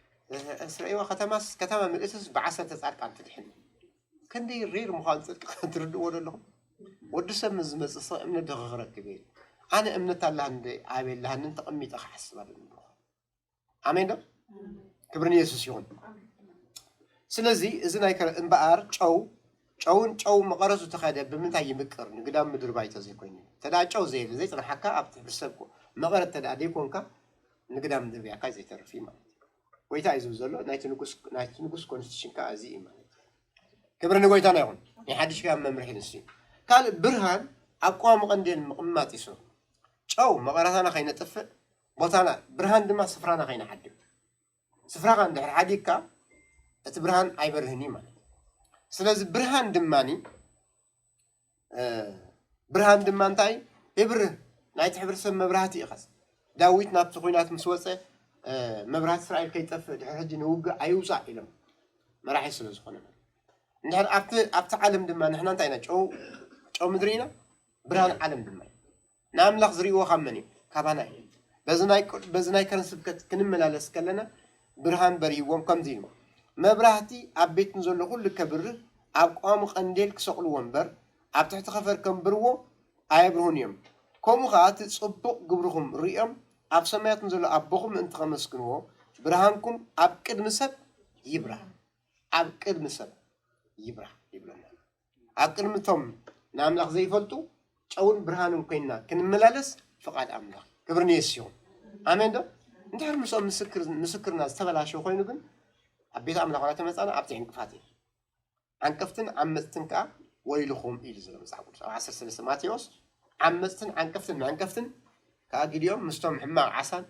እስረእይዋ ከተማስ ከተማ ምልእትስ ብዓሰርተ ጻድቃን ትድሕን። ክንደይ ሬር ምዃኑ ጽድቂ ትርድእዎ ዶ ኣለኹም? ወዲ ሰብ ምስ ዝመጽእ ሰው እምነት ዶ ክረክብ እየ? ኣነ እምነት ኣላህኒ ዶ ኣበይ ኣላህንን ተቐሚጠ ክሓስብ ኣለኒ ብሩኽ። ኣሜን ዶ? ክብሪ ንየሱስ ይኹን። ስለዚ እዚ ናይ ከረ እምበኣር ጨው ጨውን ጨው መቐረቱ ተኸደ ብምንታይ ይምቅር ንግዳም ምድሪ ባይታ ዘይኮይኑ ተዳ ጨው ዘየለ ዘይፅንሓካ ኣብቲ ሕብረተሰብ መቐረት ተዳ ዘይኮንካ ንግዳም ምድሪ ባይካ ዘይተርፍ እዩ ማለት እዩ። ጎይታ እዩ ዝብል ዘሎ ናይቲ ንጉስ ናይቲ ንጉስ ኮንስቲቱሽን ከዓ እዚ እዩ ማለት እዩ። ክብሪ ንጎይታና ይኹን። ናይ ሓድሽ ኪዳን መምርሒ ንሱ እዩ። ካልእ ብርሃን ኣብ ቀዋሚ ቀንዴል ምቕማጥ እዩ ስሩ። ጨው መቐረታና ከይነጥፍእ ቦታና ብርሃን ድማ ስፍራና ከይንዓድም ስፍራኻ እንድሕር ሓዲግካ እቲ ብርሃን ኣይበርህን እዩ ማለት እዩ። ስለዚ ብርሃን ድማ ብርሃን ድማ እንታይ ይብርህ? ናይቲ ሕብረተሰብ መብራህቲ እዩ። ኸስ ዳዊት ናብቲ ኹናት ምስ ወፀ መብራህቲ እስራኤል ከይጠፍእ ድሕሪ ሕጂ ንውግእ ኣይውፃእ ኢሎም መራሒ ስለ ዝኾነ እንድሕር ኣብቲ ኣብቲ ዓለም ድማ ንሕና እንታይ ኢና ጨው ጨው ምድሪ ኢና ብርሃን ዓለም ድማ እዩ። ንኣምላኽ ዝርእይዎ ካብ መን እዩ? ካባና እዩ። በዚ ናይ ቅድ- በዚ ናይ ከረን ስብከት ክንመላለስ ከለና ብርሃን በርይዎም ከምዚ ኢሉ መብራህቲ ኣብ ቤት ንዘሎ ኩሉ ከብርህ ኣብ ቀዋሚ ቀንዴል ክሰቕልዎ እምበር ኣብ ትሕቲ ኸፈር ከንብርዎ ኣየብርሁን እዮም። ከምኡ ኸዓ እቲ ጽቡቕ ግብርኹም ርእዮም ኣብ ሰማያት ንዘሎ ኣቦኹም ምእንቲ ኸመስግንዎ ብርሃንኩም ኣብ ቅድሚ ሰብ ይብራህ። ኣብ ቅድሚ ሰብ ይብራህ ይብለና። ኣብ ቅድሚ እቶም ንኣምላኽ ዘይፈልጡ ጨውን ብርሃንን ኮይንና ክንመላለስ ፍቓድ ኣምላኽ። ክብሪ ንየሱስ ይኹን። ኣሜን ዶ? እንድሕር ምስኦም ምስክር ምስክርና ዝተበላሸወ ኮይኑ ግን ኣብ ቤት ኣምላኽ ዋላ ተመጻና ኣብቲ ዕንቅፋት እዩ። ዓንቀፍትን ዓመጽትን ከኣ ወይልኹም ኢሉ ዘሎ መጽሓፍ ቅዱስ ኣብ ዓሰርተ ሰለስተ ማቴዎስ ዓመጽትን ዓንቀፍትን መዕንቀፍትን ከኣ ጊዲኦም ምስቶም ሕማቕ ዓሳን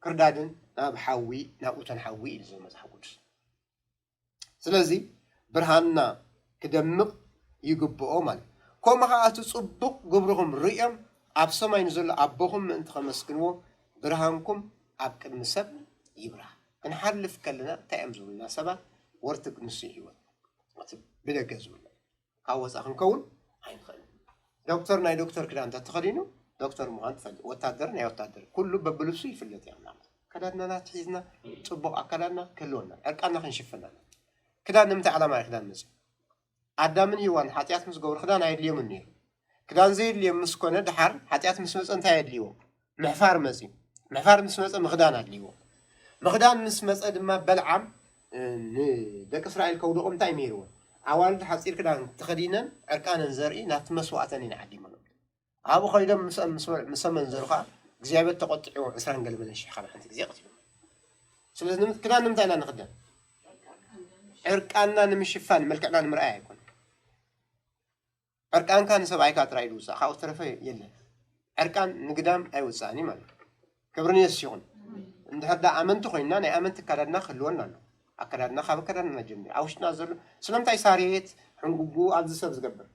ክርዳድን ናብ ሓዊ ናብ እቶን ሓዊ ኢሉ ዘሎ መጽሓፍ ቅዱስ። ስለዚ ብርሃንና ክደምቕ ይግብኦ ማለት እዩ። ከምኡ ኸዓ እቲ ጽቡቕ ግብርኹም ርእዮም ኣብ ሰማይ ንዘሎ ኣቦኹም ምእንቲ ከመስግንዎ ብርሃንኩም ኣብ ቅድሚ ሰብ ይብራህ። ክንሓልፍ ከለና እንታይ እዮም ዝብሉና ሰባት? ወርትግ ንሱ ህይወት እቲ ብደገ ዝብሉ ካብ ወፃ ክንከውን ኣይንኽእልን። ዶክተር ናይ ዶክተር ክዳን እንተተኸዲኑ ዶክተር ምዃን ትፈልጥ። ወታደር ናይ ወታደር ኩሉ በብልብሱ ይፍለጥ እዩ ኣምላኽ። ኣከዳድናና ትሒዝና ፅቡቕ ኣከዳድና ክህልወና ዕርቃና ክንሽፍን ኣለና። ክዳን ንምንታይ ዓላማ እዩ ክዳን መፅዩ? ኣዳምን ሂዋን ሓጢኣት ምስ ገበሩ ክዳን ኣየድልዮምን ነይሩ። ክዳን ዘየድልዮም ምስ ኮነ ደሓር ሓጢኣት ምስ መፀ እንታይ ኣየድልይዎም? ምሕፋር መፅዩ። ምሕፋር ምስ መፀ ምኽዳን ኣድልይዎ። ምኽዳን ምስ መጸ ድማ በልዓም ንደቂ እስራኤል ከውድቖም እንታይ መይርዎ? ኣዋልድ ሓጺር ክዳን ተኸዲነን ዕርቃነን ዘርኢ ናብቲ መስዋእተን ኢና ዓዲመሎም። ኣብኡ ከይዶም ምስ ምስ መመንዘሩ ከዓ እግዚኣብሔር ተቆጢዕዎ ዕስራን ገለመለን ሽሕ ካብ ሓንቲ ግዜ ቀቲሉ። ስለዚ ክዳን ንምንታይ ኢና ንኽደን? ዕርቃንና ንምሽፋን፣ መልክዕና ንምርኣይ ኣይኮነ። ዕርቃንካ ንሰብኣይካ ጥራይ ዝውፃእ ካብኡ ተረፈ የለን። ዕርቃን ንግዳም ኣይወፃእን እዩ ማለት። ክብሪ ንየሱስ ይኹን። እንድሕር ዳ ኣመንቲ ኮይንና ናይ ኣመንቲ ኣካዳድና ክህልወና ኣሎ። ኣካዳድና ካብ ኣካዳድና ጀሚሩ ኣብ ውሽጥና ዘሎ ስለምንታይ ሳሬት ሕንጉጉ ኣብዚ ሰብ ዝገብር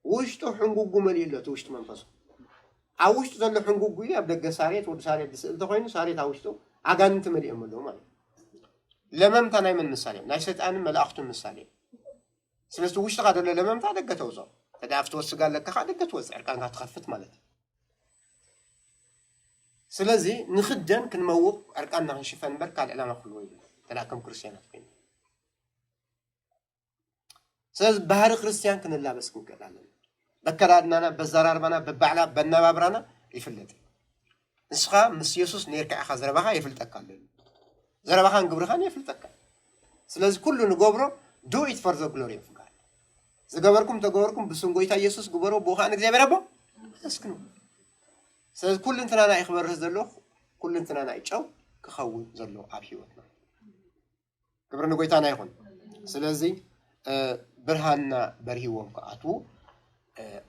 ውሽጡ ሕንጉጉ መሊኡ ኣሎ። እቲ ውሽጢ መንፈሱ ኣብ ውሽጡ ዘሎ ሕንጉጉ እዩ ኣብ ደገ ሳሬት ወዲ ሳሬት ዝስእል ተኮይኑ ሳሬት ኣብ ውሽጡ ኣጋንንቲ መሊኦም ኣለዉ ማለት እዩ። ለመምታ ናይ መን ምሳሌ ናይ ሰይጣንን መላእክቱን ምሳሌ። ስለዚ ውሽጥኻ ዘሎ ለመምታ ደገ ተውፅኦ። ተዳ ኣብቲ ወስጋ ኣለካ ከዓ ደገ ትወፅእ ዕርቃንካ ትኸፍት ማለት እዩ። ስለዚ ንኽደን ክንመውቕ ዕርቃንና ክንሽፈን እምበር ካልእ ዕላማ ክህልዎ ይብሉ ተዳ ከም ክርስትያናት ኮይኑ። ስለዚ ባህሪ ክርስትያን ክንላበስ ክንክእል ኣለና። በከዳድናና በዘራርባና በባዕላ በናባብራና ይፍለጥ። ንስኻ ምስ የሱስ ኔርካ ኢኻ ዘረባኻ የፍልጠካ ኣሎ። ዘረባኻን ግብርኻን የፍልጠካ። ስለዚ ኩሉ ንገብሮ do it for the glory of God። ዝገበርኩም ተገበርኩም ብስም ጎይታ ኢየሱስ ግበሮ ብኡ ከዓ ንእግዚኣብሔር ኣቦ ኣመስግኑ። ስለዚ ኩልንትናና እዩ ክበርህ ዘሎ። ኩልንትናና እዩ ጨው ክኸውን ዘሎ ኣብ ህይወትና። ክብሪ ንጎይታና ይኹን። ስለዚ ብርሃንና በርሂዎም ክኣትዉ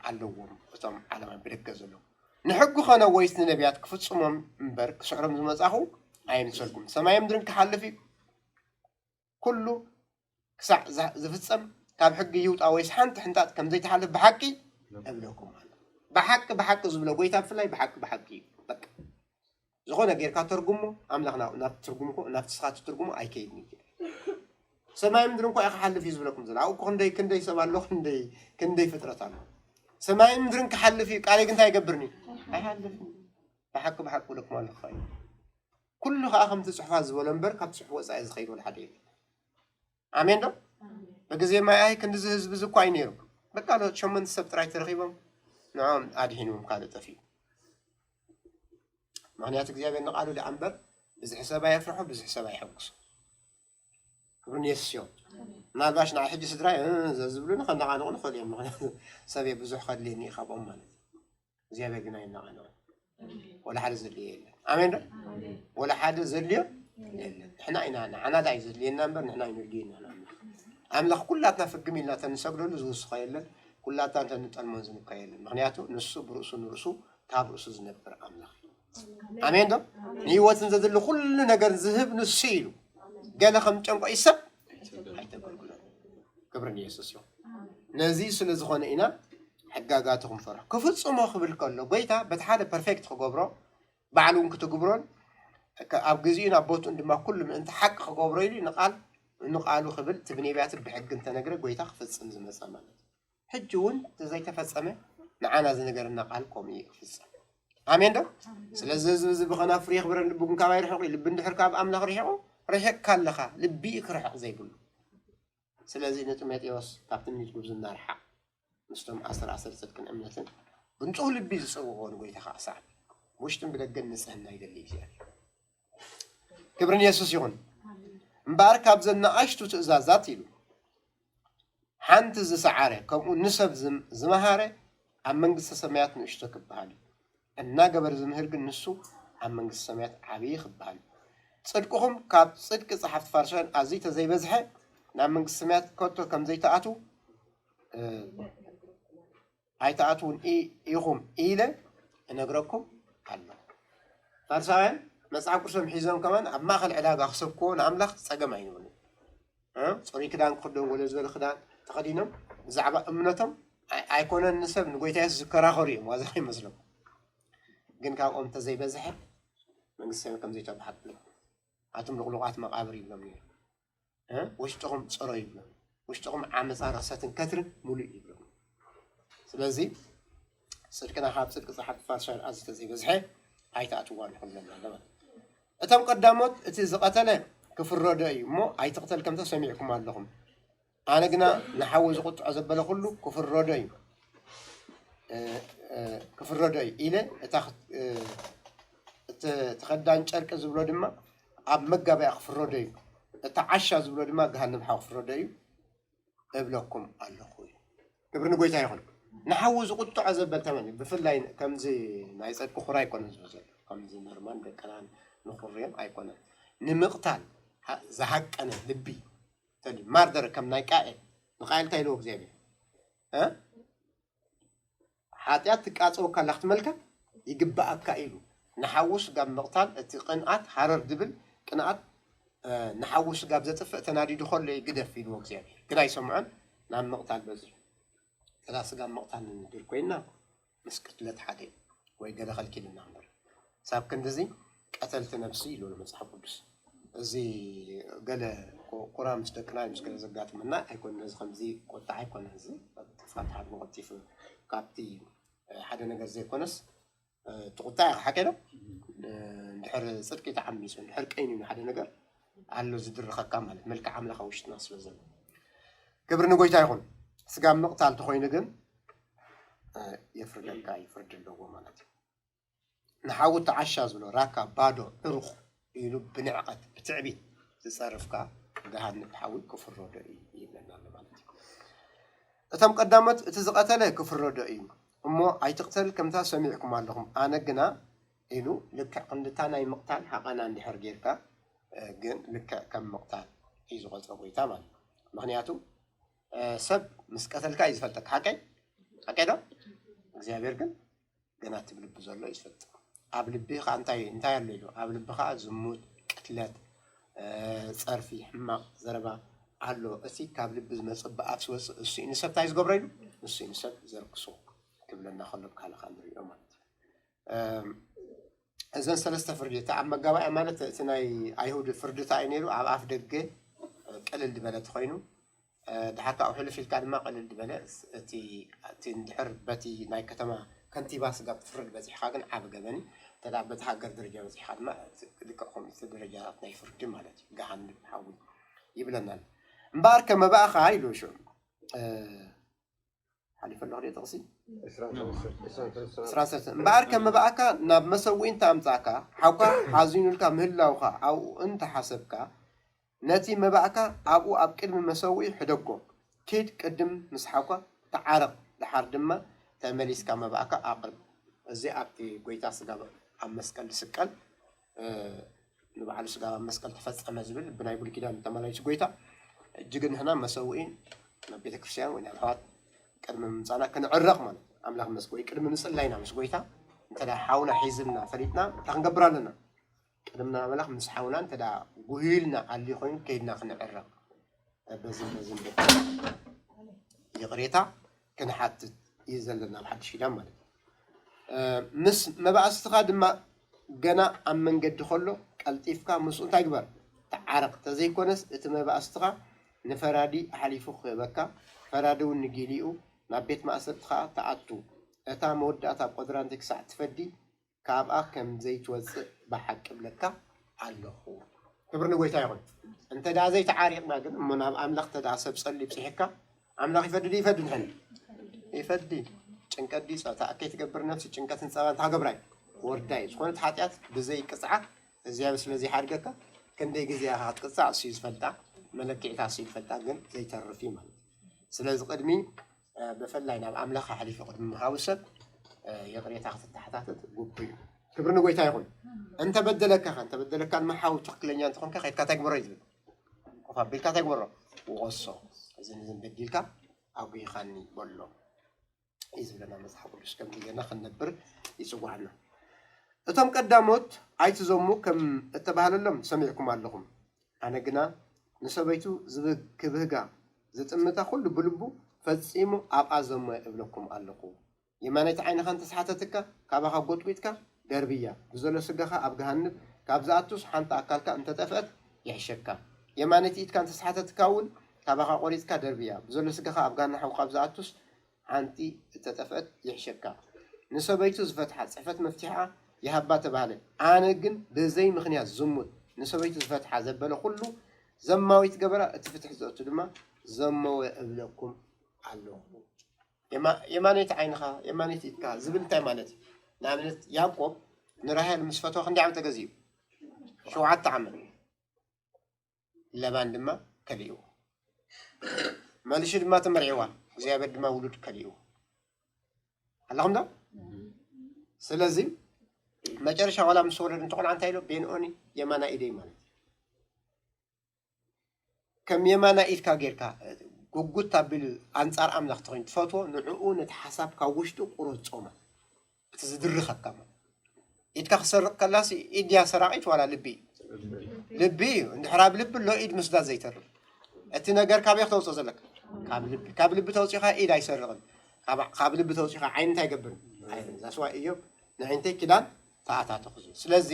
ኣለዎም እቶም ዓለማን ብደገ ዘለዉ። ንሕጊ ኾነ ወይስ ንነቢያት ክፍጽሞም እምበር ክስዕሮም ዝመጻኹ ኣይምሰልኩም። ሰማይ ምድርን ክሓልፍ እዩ ኩሉ ክሳዕ ዝፍጸም ካብ ሕጊ ይውጣ ወይስ ሓንቲ ሕንጣጥ ከም ዘይትሓልፍ ብሓቂ እብለኩም ኣሎ። ብሓቂ ብሓቂ ዝብሎ ጎይታ ብፍላይ ብሓቂ ብሓቂ እዩ። በቃ ዝኾነ ጌርካ ተርጉሞ ኣምላኽ ናብ ትርጉምኮ ናብ ትስኻ ትትርጉሞ ኣይከይድን እዩ። ሰማይ ምድሪ እንኳ ክሓልፍ እዩ ዝብለኩም ዘሎ ኣብኡ ክንደይ ክንደይ ሰብ ኣሎ ክንደይ ክንደይ ፍጥረት ኣሎ። ሰማይ ምድርን ክሓልፍ እዩ ቃለይ ግን እንታይ ይገብርኒ ኣይሓልፍን። ብሓቂ ብሓቂ ብለኩም ኣለኹ እዩ። ኩሉ ከዓ ከምቲ ፅሑፋት ዝበሎ እምበር ካብ ፅሑፍ ወፃኢ ዝኸይድ ወላ ሓደ የለን። ኣሜን ዶ? ብግዜ ማይ ኣይ ክንዲዚ ህዝቢ እዚ እኳ እዩ ነይሩ። በቃ ሎ ሸመንተ ሰብ ጥራይ ተረኺቦም ንዖም ኣድሒንዎም ካልእ ጠፊኡ። ምክንያቱ እግዚኣብሔር ንቃሉ ደኣ እምበር ብዝሒ ሰብ ኣየፍርሑ ብዝሒ ሰብ ኣይሐጉሱ። ክብሪ ንየሱስ እዮም። ምናልባሽ ንዓይ ሕጂ ስድራይ ዘዝብሉኒ ከነቓንቑ ንኽእል እዮም። ምክንያቱ ሰብየ ብዙሕ ከድልየኒ እዩ ካብኦም ማለት እዩ። እግዚኣብሔር ግን ኣይነቓንቕን። ወላ ሓደ ዘድልዮ የለን። ኣሜን ዶ? ወላ ሓደ ዘድልዮ የለን። ንሕና ኢና ንዓና ዳ እዩ ዘድልየና እምበር ንሕና ኣይነድልየና ንኣምላኽ። ኣምላኽ ኩላትና ፍግም ኢልና ተንሰግደሉ ዝውስኾ የለን። ኩላትና እንተንጠልሞን ዝንካ የለን። ምክንያቱ ንሱ ብርእሱ ንርእሱ ካብ ርእሱ ዝነብር ኣምላኽ እዩ። ኣሜን ዶ? ንህይወትን ዘድሊ ኩሉ ነገር ዝህብ ንሱ ኢሉ ገለ ከም ጨንቆ ይሰብ ኣይተገልግሎ። ክብሪ ንየሱስ ይኹን። ነዚ ስለ ዝኾነ ኢና ሕጋጋቱ ክንፈርሑ። ክፍጽሞ ክብል ከሎ ጎይታ በቲ ሓደ ፐርፌክት ክገብሮ ባዕሉ እውን ክትግብሮን ኣብ ግዜኡ ናብ ቦትኡን ድማ ኩሉ ምእንቲ ሓቂ ክገብሮ ኢሉ ንቃል ንቃሉ ክብል እቲ ብነቢያት ብሕጊ እንተነግረ ጎይታ ክፍጽም ዝመጸ ማለት እዩ። ሕጂ እውን እቲ ዘይተፈጸመ ንዓና ዝነገረና ቃል ከምኡ እዩ ክፍጸም። ኣሜን ዶ? ስለዚ ህዝቢ እዚ ብኸናፍር የኽብረን ልቡ ግን ካባይ ርሑቕ እዩ። ልቢ እንድሕር ካብ ኣምላኽ ርሒቑ ርሒቕካ ኣለኻ። ልቢ እዩ ክርሕቕ ዘይብሉ። ስለዚ ንጢሞቴዎስ ካብ ትምኒት ጉብዝና ርሓቕ። ምስቶም ኣሰር ኣሰር ጽድቅን እምነትን ብንጹህ ልቢ ዝጸውዕዎ ንጎይታ ከዓ ሰዓብ። ውሽጥን ብደገን ንጽህና ይደሊ እግዚኣብሔር። ክብሪ ንየሱስ ይኹን። እምበኣር ካብዘን ንኣሽቱ ትእዛዛት ኢሉ ሓንቲ ዝሰዓረ ከምኡ ንሰብ ዝም- ዝመሃረ ኣብ መንግስተ ሰማያት ንእሽቶ ክበሃል እዩ። እናገበረ ዝምህር ግን ንሱ ኣብ መንግስተ ሰማያት ዓብዪ ክበሃል እዩ። ጽድቅኹም ካብ ጽድቂ ጸሓፍቲ ፋሪሳውያን ኣዝዩ ተዘይበዝሐ ናብ መንግስተ ሰማያት ከቶ ከም ዘይትኣትዉ እ፣ ኣይትኣትዉን ኢ- ኢኹም ኢለ እነግረኩም ኣለኹ። ፋሪሳውያን መጽሓፍ ቅዱሶም ሒዞም ከማን ኣብ ማእኸል ዕዳጋ ክሰብክዎ ንኣምላኽ ጸገም ኣይንብሉን። እ፣ ጽሩይ ክዳን ክኽደን ወለ ዝበለ ክዳን ተኸዲኖም ብዛዕባ እምነቶም ኣይ- ኣይኮነን ንሰብ ንጎይታ የሱስ ዝከራኸሩ እዮም። ዋዛ ይመስሎም ግን ካብኦም እንተዘይበዝሐ መንግስቲ ሰማይ ከም ዘይተባሓት ኣቱም ልቕሉቓት መቓብር ይብሎም ነይሩ። እ፣ ውሽጥኹም ጽሮ ይብሎም። ውሽጥኹም ዓመፃ ርኽሰትን ከትርን ሙሉእ ይብሎም። ስለዚ ጽድቅና ካብ ጽድቂ ጸሓፍቲ ፋሪሳውያን ኣዝዩ ተዘይበዝሐ ኣይትኣትዋ ንኽብለና ኣለና። እቶም ቀዳሞት እቲ ዝቐተለ ክፍረዶ እዩ እሞ ኣይትቕተል ከም ተሰሚዕኩም ኣለኹም። ኣነ ግና ንሓዊ ዝቁጥዖ ዘበለ ኩሉ ክፍረዶ እዩ እ፣ እ፣ ክፍረዶ እዩ ኢለ እታ ክ- እ፣ እቲ ተኸዳን ጨርቂ ዝብሎ ድማ ኣብ መጋበያ ክፍረዶ እዩ፣ እቲ ዓሻ ዝብሎ ድማ ገሃነም ሓዊ ክፍረዶ እዩ እብለኩም ኣለኹ። ክብሪ ንጎይታ ይኹን። ንሓዊ ዝቁጥዖ ዘበል ተመን እዩ። ብፍላይ ከምዚ ናይ ጸድቂ ኩራ ኣይኮነን ዝብሎ ዘሎ። ከምዚ ነርማን ደቀናን ንኹርዮም ኣይኮነን። ንምቕታል ዝሃቀነ ልቢ ተሊ ማርደር ከም ናይ ቃኤል። ንቃኤል እንታይ ኢልዎ እግዚኣብሔር? ሓጢኣት ትቃፀወካ ኣላ ክትመልካ ይግባኣካ ኢሉ ንሓዊ ስጋብ ምቕታል። እቲ ቅንኣት ሃረር ድብል ቅንኣት ንሓዊ ስጋብ ዘጥፍእ ተናዲዱ ከሎ ግደፍ ኢልዎ እግዚኣብሔር፣ ግን ኣይሰምዖን። ናብ ምቕታል በፂሑ። ተላ ስጋብ ምቕታል ንንድር ኮይና ምስ ቅትለት ሓደ ወይ ገለ ከልኪልና እምበር ሳብ ክንድዚ ቀተልቲ ነብሲ ኢሉ መፅሓፍ ቅዱስ። እዚ ገለ ኩራ ምስ ደቅና ምስ ገለ ዘጋጥመና ኣይኮን። ነዚ ከምዚ ቁጣ ኣይኮነ። እዚ ጥፋት ሓደ መቐቲፍ ካብቲ ሓደ ነገር ዘይኮነስ ትቁጣ ኢኻ ሓቀ ዶ? እንድሕር ፅድቂ ተዓሚሱ እንድሕር ቀይኑ ሓደ ነገር ኣሎ ዝድርኸካ ማለት መልክዕ ኣምላኽ ውሽጥና ስለ ዘሎ። ክብሪ ንጎይታ ይኹን። ስጋ ምቕታል ተኾይኑ ግን የፍርደካ፣ ይፍርድ ኣለዎ ማለት እዩ። ንሓዊ ተዓሻ ዝብሎ ራካ ባዶ ዕሩቕ ኢሉ ብንዕቐት ብትዕቢት ዝጸርፍካ ገሃነብ ሓዊ ክፍረዶ እዩ ይብለና ኣሎ ማለት እዩ። እቶም ቀዳሞት እቲ ዝቐተለ ክፍረዶ እዩ እሞ ኣይትቕተል ከምታ ሰሚዕኩም ኣለኹም፣ ኣነ ግና ኢሉ ልክዕ ክንድታ ናይ ምቕታል ሓቐና እንድሕር ጌርካ ግን ልክዕ ከም ምቕታል እዩ ዝቆፅሮ ጎይታ ማለት እዩ። ምክንያቱ ሰብ ምስ ቀተልካ እዩ ዝፈልጠካ። ሓቀይ ሓቀይ ዶ እግዚኣብሔር ግን ገና እቲ ብልቢ ዘሎ እዩ ዝፈልጥ። ኣብ ልቢ ከዓ እንታይ እንታይ ኣሎ ኢሉ ኣብ ልቢ ከዓ ዝሙት፣ ቅትለት፣ ፀርፊ፣ ሕማቕ ዘረባ ኣሎ። እቲ ካብ ልቢ ዝመፅእ ብኣፍ ዝወፅእ እሱ እዩ ንሰብ እንታይ ዝገብሮ ኢሉ እሱ እዩ ንሰብ ዘርክሶ ክብለና ከሎ ብካልእ ከዓ ንሪኦ ማለት እዩ። እዘን ሰለስተ ፍርዲ እቲ ኣብ መጋባእያ ማለት እቲ ናይ ኣይሁድ ፍርድታ እዩ ነይሩ። ኣብ ኣፍ ደገ ቅልል ዝበለ ተኮይኑ ድሓር ካብኡ ሕልፍ ኢልካ ድማ ቅልል ዝበለ እቲ እንድሕር በቲ ናይ ከተማ ከንቲባ ስጋብ ትፍርድ በፂሕካ ግን ዓብ ገበን እዩ። እንተ በቲ ሃገር ደረጃ በፂሕካ ድማ ልክዕ ከምኡ ደረጃታት ናይ ፍርዲ ማለት እዩ። ገሃነብ ሓዊ ይብለና ኣሎ። እምበኣር ከመባእኻ ኢሉ ሽዑ ሓሊፈ ኣለኹ ድየ ጥቕሲ? እምበኣር ከም መባእካ ናብ መሰውኢ እንተ ኣምጻእካ፣ ሓውካ ሓዚኑልካ ምህላውኻ ኣብኡ እንተ ሓሰብካ፣ ነቲ መባእካ ኣብኡ ኣብ ቅድሚ መሰውኢ ሕደጎ። ኪድ ቅድም ምስ ሓውካ ተዓረቕ፣ ደሓር ድማ ተመሊስካ መባእካ ኣቕርብ። እዚ ኣብቲ ጎይታ ስጋ ኣብ መስቀል ዝስቀል ንባዕሉ ስጋ ኣብ መስቀል ተፈጸመ ዝብል ብናይ ብሉይ ኪዳን ተመላሊሱ ጎይታ። ሕጂ ግን ንሕና መሰውኢን ናብ ቤተ ክርስቲያን ወይ ናብ ኣሕዋት ቅድሚ ምምጻና ክንዕረቕ ማለት ኣምላኽ መስክ ወይ ቅድሚ ምጽላይና ምስ ጎይታ እንተ ሓውና ሒዝልና ፈሊጥና እንታይ ክንገብር ኣለና? ቅድምና ኣምላኽ ምስ ሓውና እንተ ጉሂልና ኣልዩ ኮይኑ ከይድና ክንዕረቕ በዝን በዝን ይቕሬታ ክንሓትት እዩ ዘለና ኣብ ሓድሽ ኪዳን ማለት እዩ። ምስ መባእስትኻ ድማ ገና ኣብ መንገዲ ከሎ ቀልጢፍካ ምስኡ እንታይ ግበር? ተዓረቕ። ተዘይኮነስ እቲ መባእስትኻ ንፈራዲ ኣሕሊፉ ክህበካ፣ ፈራዲ እውን ንጊሊኡ ናብ ቤት ማእሰርቲ ኸዓ ትኣቱ። እታ መወዳእታ ቆድራንቲ ክሳዕ ትፈዲ ካብኣ ከም ዘይትወጽእ ብሓቂ እብለካ ኣለኹ። ክብሪ ንጎይታ ይኹን። እንተ ደኣ ዘይተዓሪቕና ግን እሞ ናብ ኣምላኽ እንተ ደኣ ሰብ ጸልዩ ብጽሒካ ኣምላኽ ይፈዲ ድዩ ይፈዲ? ንሕን ይፈዲ። ጭንቀት ድዩ ጸታ ከይትገብር ነፍሲ ጭንቀትን ጸባን ታገብራይ ወርዳይ ዝኾነት ሓጢኣት ብዘይ ቅጽዓት እግዚኣብሔር ስለ ዘይሓድገካ ክንደይ ግዜ ኢኻ ክትቅጻዕ እሱ እዩ ዝፈልጣ። መለክዒታ እሱ እዩ ዝፈልጣ ግን ዘይተርፍ እዩ ማለት እዩ። ስለዚ ቅድሚ ብፍላይ ናብ ኣምላኽ ኣሕሊፉ ቅድሚ ምሃቡ ሰብ ይቕሬታ ክትተሓታተት ግቡእ እዩ። ክብሪ ንጎይታ ይኹን። እንተበደለካ ኸ እንተበደለካ ድማ ሓው ትኽክለኛ እንተኾንካ ከድካ እንታይ ግበሮ እዩ ዝብል? ኮፍ ኣቢልካ እንታይ ግበሮ? ውቐሶ። እዚ ንዝን በዲልካ ኣጉይኻኒ በሎ እዩ ዝብለና መፅሓፍ ቅዱስ። ከምዚ ጌርና ክንነብር ይፅዋዕና። እቶም ቀዳሞት ኣይትዘሙ ከም እተባህለሎም ሰሚዕኩም ኣለኹም። ኣነ ግና ንሰበይቱ ክብህጋ ዝጥምታ ኩሉ ብልቡ ፈጺሙ ኣብኣ ዘሞ እብለኩም ኣለኹ። የማነይቲ ዓይንኻ እንተስሓተትካ ካባኻ ጎጥጒጥካ ደርብያ፣ ብዘሎ ስጋኻ ኣብ ገሃንብ ካብ ዝኣቱስ ሓንቲ ኣካልካ እንተጠፍአት ይሕሸካ። የማነይቲ ኢድካ እንተስሓተትካ እውን ካባኻ ቆሪጽካ ደርብያ፣ ብዘሎ ስጋኻ ኣብ ገሃነም ሓዊ ካብ ዝኣቱስ ሓንቲ እተጠፍአት ይሕሸካ። ንሰበይቱ ዝፈትሓ ጽሕፈት መፍትሒኣ ይሃባ ተባህለ። ኣነ ግን ብዘይ ምኽንያት ዝሙት ንሰበይቱ ዝፈትሓ ዘበለ ኩሉ ዘማዊት ገበራ፣ እቲ ፍትሒ ዘእቱ ድማ ዘመወ እብለኩም ኣለኹ። የማነይቲ ዓይንኻ የማነይቲ ኢድካ ዝብል እንታይ ማለት እዩ? ንኣብነት ያዕቆብ ንራሄል ምስ ፈተወ ክንደይ ዓመት ተገዚኡ? ሸውዓተ ዓመት። ለባን ድማ ከሊእዎ። መልሹ ድማ ተመርዒዋ፣ እግዚኣብሔር ድማ ውሉድ ከሊእዎ። ኣለኹም ዶ? ስለዚ መጨረሻ ዋላ ምስ ወለዱ እንተቆልዓ እንታይ ኢሎ? ቤንኦኒ የማና ኢደይ ማለት እዩ። ከም የማና ኢድካ ጌርካ ጉጉት ኣቢሉ ኣንጻር ኣምላኽ ተኾይኑ ትፈትዎ፣ ንዕኡ ነቲ ሓሳብ ካብ ውሽጡ ቁረጾ ማለት። እቲ ዝድርኸካ ማለት። ኢድካ ክሰርቕ ከላሲ ኢድ ድያ ሰራቒት ዋላ ልቢ እዩ? ልቢ እዩ። እንድሕር ኣብ ልቢ ኣሎ ኢድ ምስዳድ ዘይተርፍ። እቲ ነገር ካበይ ክተውፅኦ ዘለካ? ካብ ልቢ። ካብ ልቢ ተውፂኻ ኢድ ኣይሰርቕን። ካብ፣ ካብ ልቢ ተውፂኻ ዓይኒ እንታይ ይገብርን? ኣይርን። ዛስዋ እዮም ንዕንተይ ኪዳን ተኣታተኹ ዝብል። ስለዚ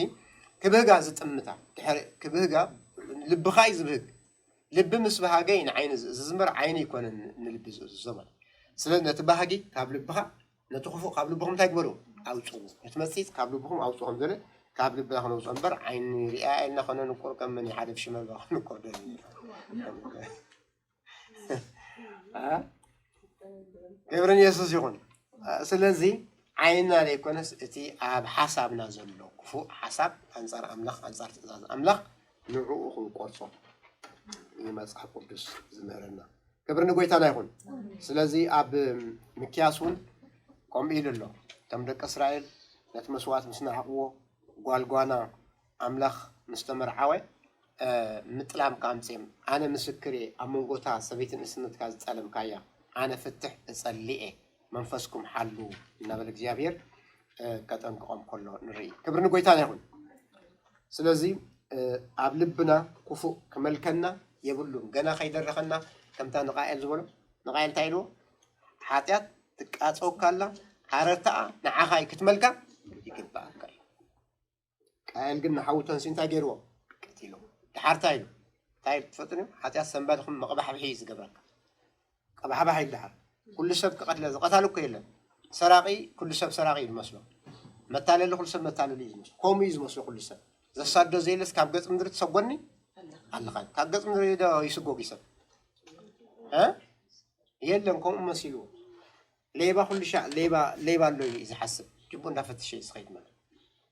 ክብህጋ ዝጥምታ፣ ድሕሪ ክብህጋ ልብኻ እዩ ዝብህግ። ልቢ ምስ በሃገ እዩ ንዓይኒ ዝእዝዝ እምበር ዓይኒ ኣይኮነን ንልቢ ዝእዝዞ ማለት። ስለዚ ነቲ ባህጊ ካብ ልብኻ፣ ነቲ ክፉእ ካብ ልብኹም እንታይ ግበሩ? ኣውፅኡ። ነቲ መፂፅ ካብ ልብኹም ኣውፅኡ ከም ዝብል ካብ ልብና ክነውፅኦ እምበር ዓይኒ ሪኣ ኢልና ከነንቁር ከም መን ሓደ ብሽመልባ ክንቁር ደሊ። አ? ክብሪ ንየሱስ ይኹን። ስለዚ ዓይንና ዘይኮነስ እቲ ኣብ ሓሳብና ዘሎ ክፉእ ሓሳብ ኣንጻር ኣምላኽ፣ ኣንጻር ትእዛዝ ኣምላኽ ንዕኡ ክንቆርጾ እዩ መጽሓፍ ቅዱስ ዝምህረና። ክብሪ ንጎይታና ይኹን። ስለዚ ኣብ ሚክያስ እውን ከምኡ ኢሉ ኣሎ። እቶም ደቂ እስራኤል ነቲ መስዋእት ምስ ነዓቕዎ ጓል ጓና ኣምላኽ ምስ ተመርዓወ፣ እ፣ ምጥላም ከኣምጽእም፣ ኣነ ምስክር እየ፣ ኣብ መንጎታ ሰበይቲ ንእስነትካ ዝጠለምካያ፣ ኣነ ፍትሕ እጸሊ እየ፣ መንፈስኩም ሓሉ እናበለ እግዚኣብሔር፣ እ፣ ከጠንቅቖም ከሎ ንርኢ። ክብሪ ንጎይታና ይኹን። ስለዚ፣ እ፣ ኣብ ልብና ክፉእ ክመልከና የብሉን። ገና ከይደረኸና ከምታ ንቃኤል ዝበሎ፣ ንቃኤል እንታይ ኢልዎ? ሓጢኣት ትቃጸወካ ኣላ፣ ሃረርታኣ ንዓኻ እዩ ክትመልካ ይግባኣካ እዩ። ቃኤል ግን ንሓዉ ተንስኡ እንታይ ገይርዎ? ቀቲልዎ። ደሓር እንታይ ኢሉ? እንታይ ትፈልጡ ዲኹም? ሓጢኣት ሰንባዲ ከም መቕባሕብሒ እዩ ዝገብረካ። ቀባሕባሕ ኢሉ ደሓር። ኩሉ ሰብ ክቐትለ፣ ዝቐታሉ እኮ የለን። ሰራቒ፣ ኩሉ ሰብ ሰራቒ እዩ ዝመስሎ። መታለሊ፣ ኩሉ ሰብ መታለሊ እዩ ዝመስሎ። ከምኡ እዩ ዝመስሎ ኩሉ ሰብ። ዘሳዶ ዘየለስ ካብ ገጽ ምድሪ ትሰጎኒ ኣለኻ። ካብ ገጽ ምድሪ ዶ ይስጎግ እዩ ሰብ? እ? የለን፣ ከምኡ መሲልዎ። ሌባ ኩሉ ሻዕ ሌባ፣ ሌባ ኣሎ ኢሉ እዩ ዝሓስብ። ጅቡ እንዳፈተሸ እዩ ዝኸይድ ማለት።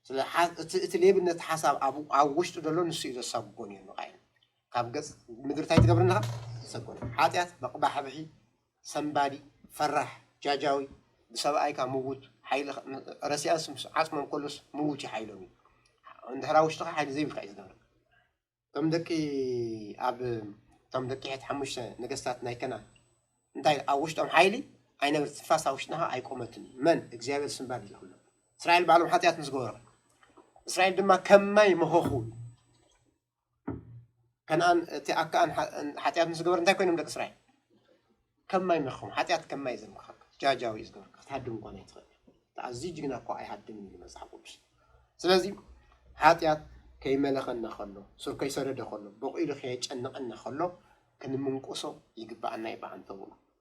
ስለ ሓ-፣ እቲ፣ እቲ ሌብነት ሓሳብ ኣብ፣ ኣብ ውሽጡ ዘሎ ንሱ እዩ ዘሳጉጎ ነይሩ ንቃየል። ካብ ገጽ ምድሪ እንታይ ትገብር ኣለኻ? ትሰጎኒ። ሓጢኣት፣ መቕባሕብሒ፣ ሰንባዲ፣ ፈራሕ፣ ጃጃዊ፣ ብሰብኣይካ ምውት፣ ሓይሊ ረሲኣስ ምስ ዓጽሞም ከሎስ ምውት እዩ ሓይሎም እዩ። እንድሕር ኣብ ውሽጥኻ ሓይሊ ዘይብልካ እዩ ዝገብረካ። እቶም ደቂ፣ ኣብ፣ እቶም ደቂ ሄት ሓሙሽተ ነገስታት ናይ ከናን እንታይ ኣብ ውሽጦም ሓይሊ ኣይነብር፣ ትንፋስ ኣብ ውሽጥኻ ኣይቆመትን። መን? እግዚኣብሔር ስንባድ ይልክሎም። እስራኤል ባዕሎም ሓጢኣት ምስ ገበሩ፣ እስራኤል ድማ ከም ማይ መኸኹ። ከነኣን እቲ ኣካኣን ሓ-፣ ሓጢኣት ምስ ገበሩ እንታይ ኮይኖም ደቂ እስራኤል? ከም ማይ መኸኹ። ሓጢኣት ከም ማይ ዘምክኸካ። ጃጃዊ እዩ ዝገብረካ። ክትሃድም እንኳን ኣይትኽእል። ኣዝዩ ጅግና እኮ ኣይሃድምን ኢሉ መጽሓፍ ቅዱስ። ስለዚ ሓጢኣት ከይመለኸና ከሎ፣ ሱር ከይሰደደ ከሎ፣ በቑሉ ከየጨንቐና ከሎ ክንምንቁሶ ይግባኣና እዩ ብዓንተቦ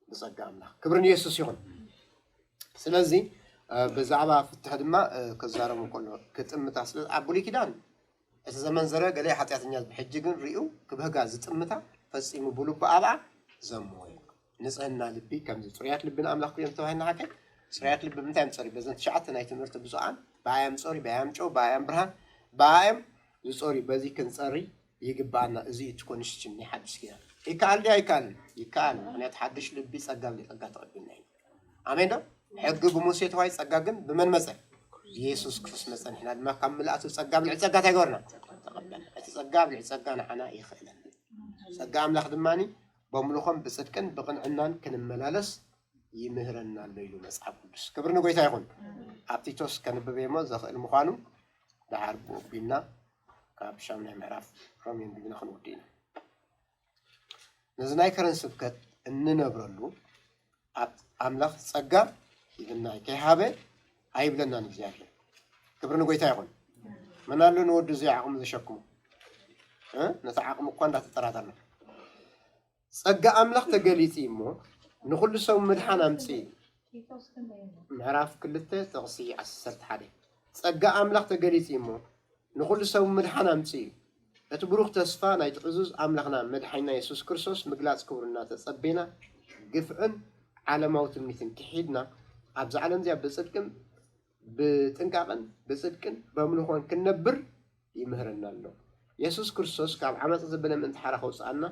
ብጸጋ ኣምላኽ። ክብሪ ንየሱስ ይኹን። ስለዚ፣ እ፣ ብዛዕባ ፍትሒ ድማ፣ እ፣ ክዛረቡ ከሎ ክጥምታ። ስለ ኣብ ብሉይ ኪዳን እቲ ዘመንዘረ ገለ ሓጢኣተኛ ሕጂ ግን ሪኡ ክብህጋ ዝጥምታ ፈጺሙ ብልቡ ኣብኣ ዘምዎ እዩ። ንጽህና ልቢ ከምዚ ጽሩያት ልቢ ንኣምላኽ እዮም ተባሂልና ሓቀይ። ጽሩያት ልቢ ብምንታይ እዮም ጸርዩ? በዘን ትሽዓተ ናይ ትምህርቲ ብፁዓን ብኣያም ጸሪ፣ ብኣያም ጨው፣ ብኣያም ብርሃን፣ ብኣያም ዝጸሪ በዚ ክንጸሪ ይግባኣና። እዚ እዩ እቲ ኮንስቲቱሽን ናይ ሓድሽ ኪዳን። ይከኣል ድዩ ኣይከኣልን? ይከኣል። ምኽንያቱ ሓድሽ ልቢ ጸጋ ብልቢ ጸጋ ተቐቢልና ኢና። ኣሜን ዶ? ሕጊ ብሙሴ ተዋሂቡ፣ ጸጋ ግን ብመን መጸ? ብየሱስ ክርስቶስ መጸ። ንሕና ድማ ካብ ምልኣቱ ጸጋ ብልዒ ጸጋ እንታይ ገበርና? ተቐበልና። እቲ ጸጋ ብልዒ ጸጋ ንዓና ይኽእለና። ጸጋ ኣምላኽ ድማ በምልኾም ብጽድቅን ብቕንዕናን ክንመላለስ ይምህረና ኣሎ ኢሉ መጽሓፍ ቅዱስ። ክብሪ ንጎይታ ይኹን። ኣብ ቲቶስ ከንብብ እየ እሞ ዘኽእል ምዃኑ ደሓር ብኡ ኣቢልና ካብ ሻምናይ ምዕራፍ ሮሜ ኣንቢብና ክንውድእ ኢና። ነዚ ናይ ከረን ስብከት እንነብረሉ ኣብ ኣምላኽ ጸጋ ይብናይ ከይሃበ ኣይብለናን እግዚኣብሔር። ክብሪ ንጎይታ ይኹን። መን ኣሎ ንወዱ እዚ ዓቕሙ ዘሸክሞ? እ? ነቲ ዓቕሙ እኳ እንዳተጠራጠርና። ጸጋ ኣምላኽ ተገሊጹ እሞ ንኹሉ ሰብ ምድሓን ኣምጽኡ። ምዕራፍ ክልተ ጥቕሲ ዓሰርተ ሓደ። ጸጋ ኣምላኽ ተገሊጹ እሞ ንኹሉ ሰብ ምድሓን ኣምጽኡ። እቲ ብሩኽ ተስፋ ናይቲ ዕዙዝ ኣምላኽና መድሓኒና የሱስ ክርስቶስ ምግላጽ ክብሩ እናተጸቤና ግፍዕን ዓለማዊ ትምኒትን ክሒድና ኣብዛ ዓለም እዚኣ ብጽድቅን ብጥንቃቕን ብጽድቅን በምልኾን ክንነብር ይምህረና ኣሎ። የሱስ ክርስቶስ ካብ ዓመፅ ዘበለ ምእንቲ ሓራ ከውፅኣና፣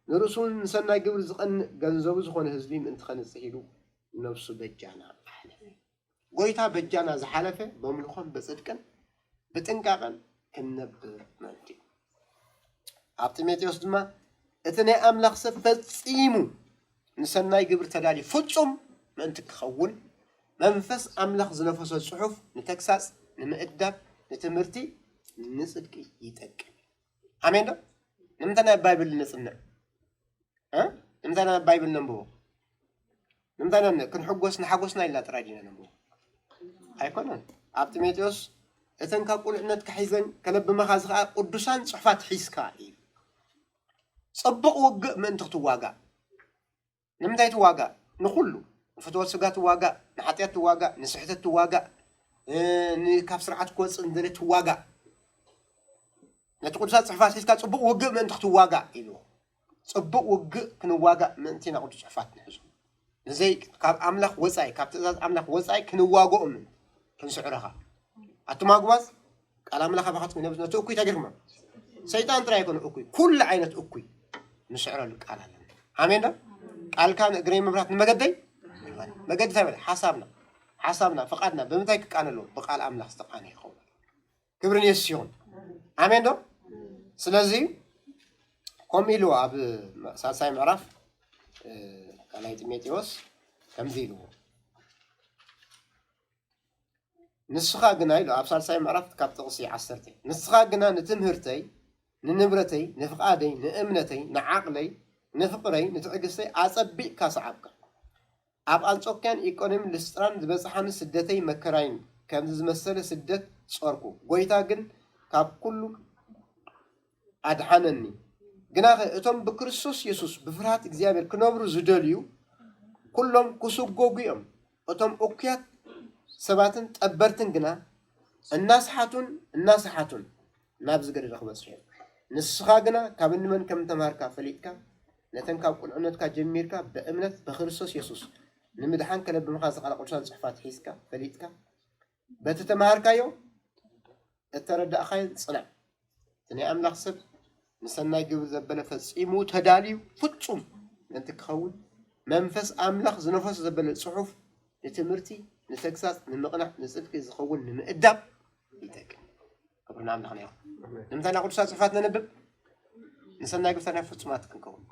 ንርእሱ ንሰናይ ግብሪ ዝቐንእ ገንዘቡ ዝኾነ ህዝቢ ምእንቲ ኸንጽህ ኢሉ ነብሱ በጃና ኣሕለፈ። ጎይታ በጃና ዝሓለፈ በምልኾን ብጽድቅን ብጥንቃቐን ክንነብር ምእንቲ እዩ። ኣብ ጢሞቴዎስ ድማ እቲ ናይ ኣምላኽ ሰብ ፈጺሙ ንሰናይ ግብሪ ተዳልዩ ፍጹም ምእንቲ ክኸውን መንፈስ ኣምላኽ ዝነፈሶ ጽሑፍ ንተግሳጽ፣ ንምእዳብ፣ ንትምህርቲ፣ ንጽድቂ ይጠቅም። ኣሜን ዶ? ንምንታይ ናይ ባይብል ነጽንዕ? እ? ንምንታይ ናይ ባይብል ነንብቦ? ንምንታይ ነን ክንሕጎስ ንሓጎስና ኢልና ጥራይ ዲና ነንብቦ? ኣይኮነን። ኣብ ጢሞቴዎስ እተን ካብ ቁልዕነትካ ሒዘን ከለብመኻ ዝኸኣ ቅዱሳን ጽሑፋት ሒዝካ እዩ። ጽቡቕ ውግእ ምእንቲ ክትዋጋእ። ንምንታይ ትዋጋእ? ንኹሉ። ንፍትወት ስጋ ትዋጋእ፣ ንሓጢኣት ትዋጋእ፣ ንስሕተት ትዋጋእ፣ እ፣ ን-፣ ካብ ስርዓት ክወፅእ ንደለ ትዋጋእ። ነቲ ቅዱሳት ጽሑፋት ሒዝካ ጽቡቕ ውግእ ምእንቲ ክትዋጋእ ኢልዎ። ጽቡቕ ውግእ ክንዋጋእ ምእንቲ ኢና ቅዱስ ጽሑፋት ንሕዞ። ንዘይ ካብ ኣምላኽ ወጻኢ፣ ካብ ትእዛዝ ኣምላኽ ወጻኢ ክንዋግኦ ምእንቲ ክንስዕረኻ። ኣቱም ኣጉባዝ፣ ቃል ኣምላኽ ኣባኻትኩም ይነብር። ነቲ እኩይ እንታይ ገርኩሞ? ሰይጣን ጥራይ ኣይኮነ እኩይ፣ ኩሉ ዓይነት እኩይ ንስዕረሉ ቃል ኣለና። ኣሜን ዶ? ቃልካ ንእግረይ መብራት ንመገደይ። መገዲ እንታይ ማለት? ሓሳብና፣ ሓሳብና፣ ፍቓድና ብምንታይ ክቃነ ኣለዎ? ብቃል ኣምላኽ ዝተቃነ ይኸውን። ክብሪ ንየሱስ ይኹን። ኣሜን ዶ? ስለዚ ከምኡ ኢልዎ ኣብ ሳልሳይ ምዕራፍ፣ እ፣ ካልኣይ ጢሞቴዎስ ከምዚ ኢልዎ። ንስኻ ግና ኢሉ ኣብ ሳልሳይ ምዕራፍ ካብ ጥቕሲ ዓሰርተ፣ ንስኻ ግና ንትምህርተይ፣ ንንብረተይ፣ ንፍቓደይ፣ ንእምነተይ፣ ንዓቕለይ፣ ንፍቕረይ፣ ንትዕግስተይ ኣጸቢቕካ ሰዓብካ። ኣብ ኣንጾክያን ኢቆንዮን ልስጥራን ዝበጽሓኒ ስደተይ መከራይን ከምዚ ዝመሰለ ስደት ጾርኩ። ጎይታ ግን ካብ ኩሉ ኣድሓነኒ። ግናኸ እቶም ብክርስቶስ የሱስ ብፍርሃት እግዚኣብሔር ክነብሩ ዝደልዩ ኩሎም ክስጎጉ እዮም። እቶም እኩያት ሰባትን ጠበርትን ግና እናሰሓቱን እናሰሓቱን ናብ ዝገደደ ክበጽሑ እዮም። ንስኻ ግና ካብ እንመን ከም እተምሃርካ ፈሊጥካ፣ ነተን ካብ ቁልዕነትካ ጀሚርካ ብእምነት ብክርስቶስ የሱስ ንምድሓን ከለብምኻ ዝቐላ ቅዱሳን ጽሑፋት ሒዝካ ፈሊጥካ፣ በቲ ተምሃርካዮ እተረዳእካዮ ጽናዕ። እቲ ናይ ኣምላኽ ሰብ ንሰናይ ግብሪ ዘበለ ፈጺሙ ተዳልዩ ፍጹም ምእንቲ ክኸውን፣ መንፈስ ኣምላኽ ዝነፈሶ ዘበለ ጽሑፍ ንትምህርቲ፣ ንተግሳጽ፣ ንምቕናዕ፣ ንጽድቂ ዝኸውን ንምእዳብ ይጠቅም። ክብሪ ንኣምላኽና ይኹን። ኣሜን። ንምንታይ ኢና ቅዱሳት ጽሑፋት ነንብብ? ንሰናይ ግብሪ ፍጹማት ክንከውን።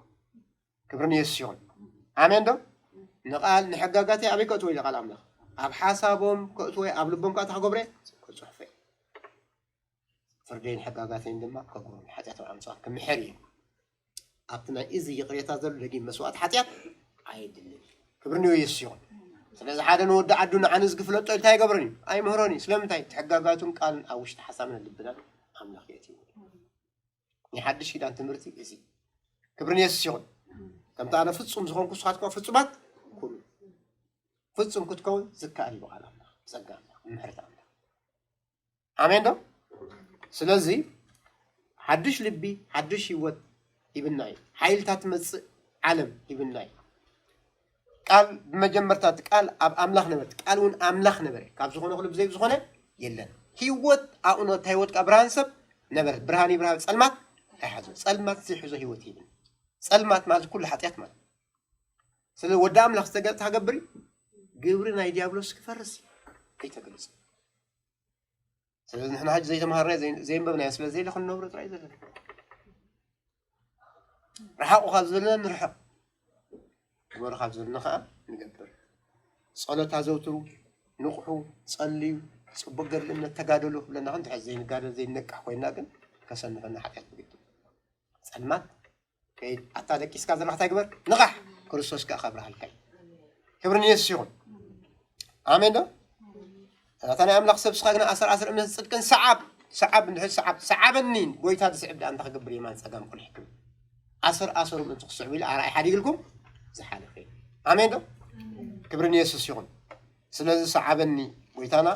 ክብሪ ንየሱስ ይኹን። ኣሜን ዶ? ንቓል ንሕጋጋተይ ኣበይ ከእትዎ ኢለ ቃል ኣምላኽ? ኣብ ሓሳቦም ከእትዎ፣ ኣብ ልቦም ከኣ እንታይ ክገብረ? ክጽሕፎ። ፍርደይን ሕጋጋተይን ድማ ከጉህሩ፣ ንሓጢኣቶም ዓመጻ ክምሕር እዩ። ኣብቲ ናይ እዚ ይቕሬታ ዘሎ ደጊም መስዋእቲ ሓጢኣት ኣየድልን። ክብሪ ንየሱስ ይኹን። ስለዚ ሓደ ንወዲ ዓዱ ንዓንዝ ክፍለጦ እንታይ ኣይገብሮን እዩ፣ ኣይምህሮን እዩ። ስለምንታይ? እቲ ሕጋጋቱን ቃልን ኣብ ውሽጢ ሓሳብና ልብናን ኣምላኽ የእትይዎ። ናይ ሓድሽ ኪዳን ትምህርቲ እዚ። ክብሪ ንየሱስ ይኹን። ከምቲ ኣነ ፍጹም ዝኾንኩ ንስኻትኩም ፍጹማት ኩኑ። ፍጹም ክትከውን ዝከኣል እዩ ብቓል ኣምላኽ፣ ብጸጋ ኣምላኽ፣ ብምሕረት ኣምላኽ። ኣሜን ዶ? ስለዚ ሓድሽ ልቢ፣ ሓድሽ ህይወት ሂብና እዩ። ሓይልታት ትመጽእ ዓለም ሂብና እዩ። ቃል ብመጀመርታ እቲ ቃል ኣብ ኣምላኽ ነበረ፣ እቲ ቃል እውን ኣምላኽ ነበረ። ካብ ዝኾነ ኩሉ ብዘይ ዝኾነ የለን። ህይወት ኣብኡ ነበረ፣ እታ ህይወት ከኣ ብርሃን ሰብ ነበረት። ብርሃን ይብርሃ፣ ጸልማት ኣይሓዞ። ጸልማት ዘይሕዞ ህይወት ሂብና። ጸልማት ማለት ኩሉ ሓጢኣት ማለት። ስለዚ ወዲ ኣምላኽ ዝተገልጸ ክገብር እዩ። ግብሪ ናይ ዲያብሎስ ክፈርስ እዩ። ኣይተገልጸ። ስለዚ ንሕና ሕጂ ዘይተምሃርናዮ፣ ዘይ-፣ ዘየንበብናዮ ስለ ዘየለ ክንነብሮ ጥራይ ዘለና። ርሓቑ ካብ ዘለና ንርሕቕ። ግበሩ ካብ ዘለና ከኣ ንገብር። ጸሎት ኣዘውትሩ፣ ንቕሑ፣ ጸልዩ፣ ጽቡቕ ገድሊ እምነት ተጋደሉ ክብለና ከ እንድሕር ዘይንጋደል ዘይንነቅሕ ኮይንና ግን ከሰንፈና ሓጢኣት ብግዲ። ጸልማት ከይድ ኣታ ደቂስካ ዘለኻ እንታይ ግበር? ንቓሕ። ክርስቶስ ከኣ ከብርሃልካ እዩ። ክብሪ ንየሱስ ይኹን። ኣሜን ዶ? እታ ናይ ኣምላኽ ሰብ ስኻ ግና ኣሰር ኣሰር እምነት ጽድቅን ሰዓብ፣ ሰዓብ እንድሕር ሰዓብ፣ ሰዓበኒ ጎይታ ዝስዕብ ደኣ እንታይ ክገብር የማን ጸጋም ኩሉ ሕክም። ኣሰር ኣሰሩ ምእንቲ ክስዕቡ ኢለ ኣርኣይ ሓዲግልኩም ዝሓለፈ እዩ። ኣሜን ዶ? ክብሪ ንየሱስ ይኹን። ስለዚ ሰዓበኒ ጎይታና፣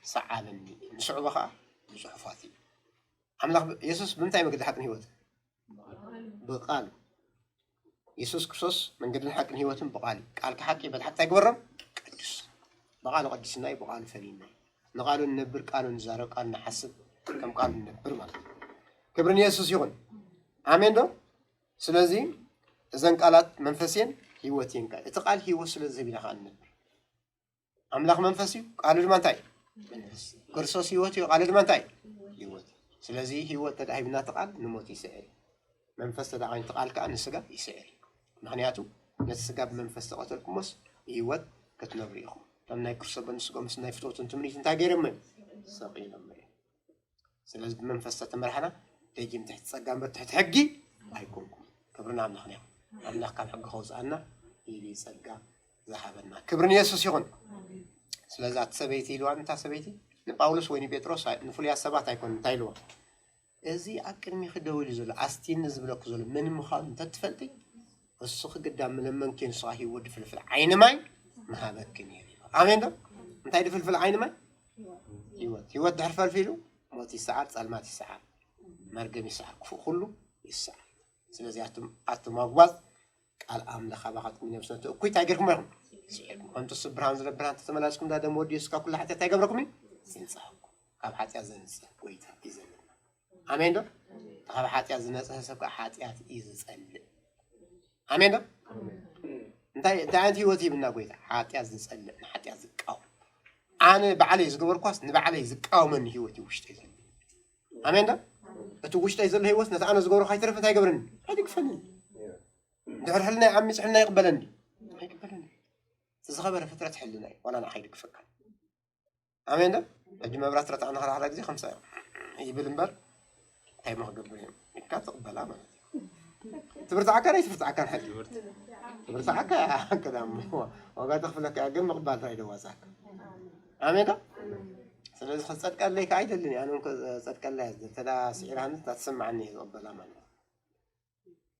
ሰዓበኒ። ንስዕቦ ኸኣ ብጽሑፋት እዩ። ኣምላኽ ብ-፣ የሱስ ብምንታይ መገዲ ሓቅን ህይወት? ብቃሉ። የሱስ ክርስቶስ መንገድን ሓቅን ህይወትን ብቃሉ እዩ። ቃልካ ሓቂ በቲ ሓቂ እንታይ ግበሮም? ቅዱስ። ብቃሉ ቀዲስና እዩ፣ ብቃሉ ፈሊና እዩ። ንቃሉ ንነብር፣ ቃሉ ንዛረብ፣ ቃሉ ንሓስብ፣ ከም ቃሉ ንነብር ማለት እዩ። ክብሪ ንየሱስ ይኹን። ኣሜን ዶ? ስለዚ እዘን ቃላት መንፈስ እየን፣ ህይወት እየን። እቲ ቃል ህይወት ስለ ዝህብ ኢና ከኣ ንነብር። ኣምላኽ መንፈስ እዩ፣ ቃሉ ድማ እንታይ እዩ? መንፈስ። ክርስቶስ ህይወት እዩ፣ ቃሉ ድማ እንታይ እዩ? ህይወት። ስለዚ ህይወት ተዳ ሂብና እቲ ቃል ንሞት ይስዕር እዩ። መንፈስ ተዳ ኮይኑ እቲ ቃል ከኣ ንስጋ ይስዕር እዩ። ምኽንያቱ ነቲ ስጋ ብመንፈስ ተቐተልኩሞስ ብህይወት ክትነብሩ ኢኹም። ከም ናይ ክርስቶስ በንስጎ ምስ ናይ ፍትወትን ትምኒት እንታይ ገይሮም እዮም? ሰቒሎም እዮም። ስለዚ ብመንፈስ ተተመርሕና ደጊም ትሕቲ ጸጋ እምበር ትሕቲ ሕጊ ኣይኮንኩም። ክብሪ ንኣምላኽና ይኹን። ኣምላኽ ካብ ሕጊ ከውጽኣና ኢሉ እዩ ጸጋ ዝሃበና። ክብሪ ንየሱስ ይኹን። ስለዚ ኣቲ ሰበይቲ ኢልዋ፣ እታ ሰበይቲ ንጳውሎስ ወይ ንጴጥሮስ ኣይ- ንፍሉያት ሰባት ኣይኮን እንታይ ኢልዋ። እዚ ኣብ ቅድሚኺ ደው ኢሉ ዘሎ ኣስቲኒ ዝብለኩ ዘሎ መን ምዃኑ እንተትፈልጢ እሱ ክግዳ ምለመንኪ ንስኻ ህይወት ድፍልፍል ዓይኒ ማይ ምሃበኪ ነይሩ። ኣሜን ዶ? እንታይ ድፍልፍል ዓይኒ ማይ? ህይወት። ህይወት ድሕር ፈልፊሉ ሞት ይሰዓር፣ ጸልማት ይሰዓር፣ መርገም ይሰዓር፣ ክፉእ ኩሉ ይሰዓር። ስለዚ ኣቱም ኣቱም ኣጉባዝ ቃል ኣምላኽ ኣባኻትኩም ነብሰ እቲ እኩይ እንታይ ገርኩም ኢኹም? ስዒርኩም። ከምቲ እሱ ብርሃን ዝለ ብርሃን ተተመላስኩም ዳ ደም ወዲ የሱስ ካብ ኩሉ ሓጢኣት እንታይ ገብረኩም እዩ? ይንጽሃኩም። ካብ ሓጢኣት ዘንጽህ ጎይታ እዩ ዘለና። ኣሜን ዶ? ካብ ሓጢኣት ዝነጽሀ ሰብ ከዓ ሓጢኣት እዩ ዝጸልእ። ኣሜን ዶ? እንታይ እንታይ ዓይነት ህይወት ይብና ጎይታ? ሓጢኣት ዝጸልእ፣ ንሓጢኣት ዝቃወም። ኣነ ባዕለይ ዝገበርኳስ ንባዕለይ ዝቃወመኒ ህይወት እዩ ውሽጠይ ዘሎ። ኣሜን ዶ? እቲ ውሽጠይ ዘሎ ህይወት ነቲ ኣነ ዝገብሮ ካይተረፈ እንታይ ይገብረኒ? ኣይድግፈኒ። ድሕሪ ሕልና ይዓሚፅ ሕልና ይቅበለኒ? ኣይቅበለኒ። እቲ ዝኸበረ ፍጥረት ሕልና እዩ። ዋላ ንዓይ ይድግፈካ። ኣሜን ዶ? ሕጂ መብራት ረታዕ ንኸልሓላ ግዜ ከምሳ እዮም ይብል እምበር እንታይ ሞ ክገብር እዮም ኢልካ ትቕበላ ማለት እዩ። ትብርትዓካ ናይ ትብርትዓካ ንሓቂ ትብርትዓካ ከዳም ዋጋ ተኽፍለካ እያ፣ ግን ምቕባል ጥራይ ደዋዛካ። ኣሜን ዶ? ስለዚ ክጸድቀለይ ከዓ ኣይደልን እየ። ኣነ እንኮ ጸድቀለይ እያ ዝደል። ተዳ ስዒራኒ ተትስምዓኒ እየ ዝቕበላ ማለት እዩ።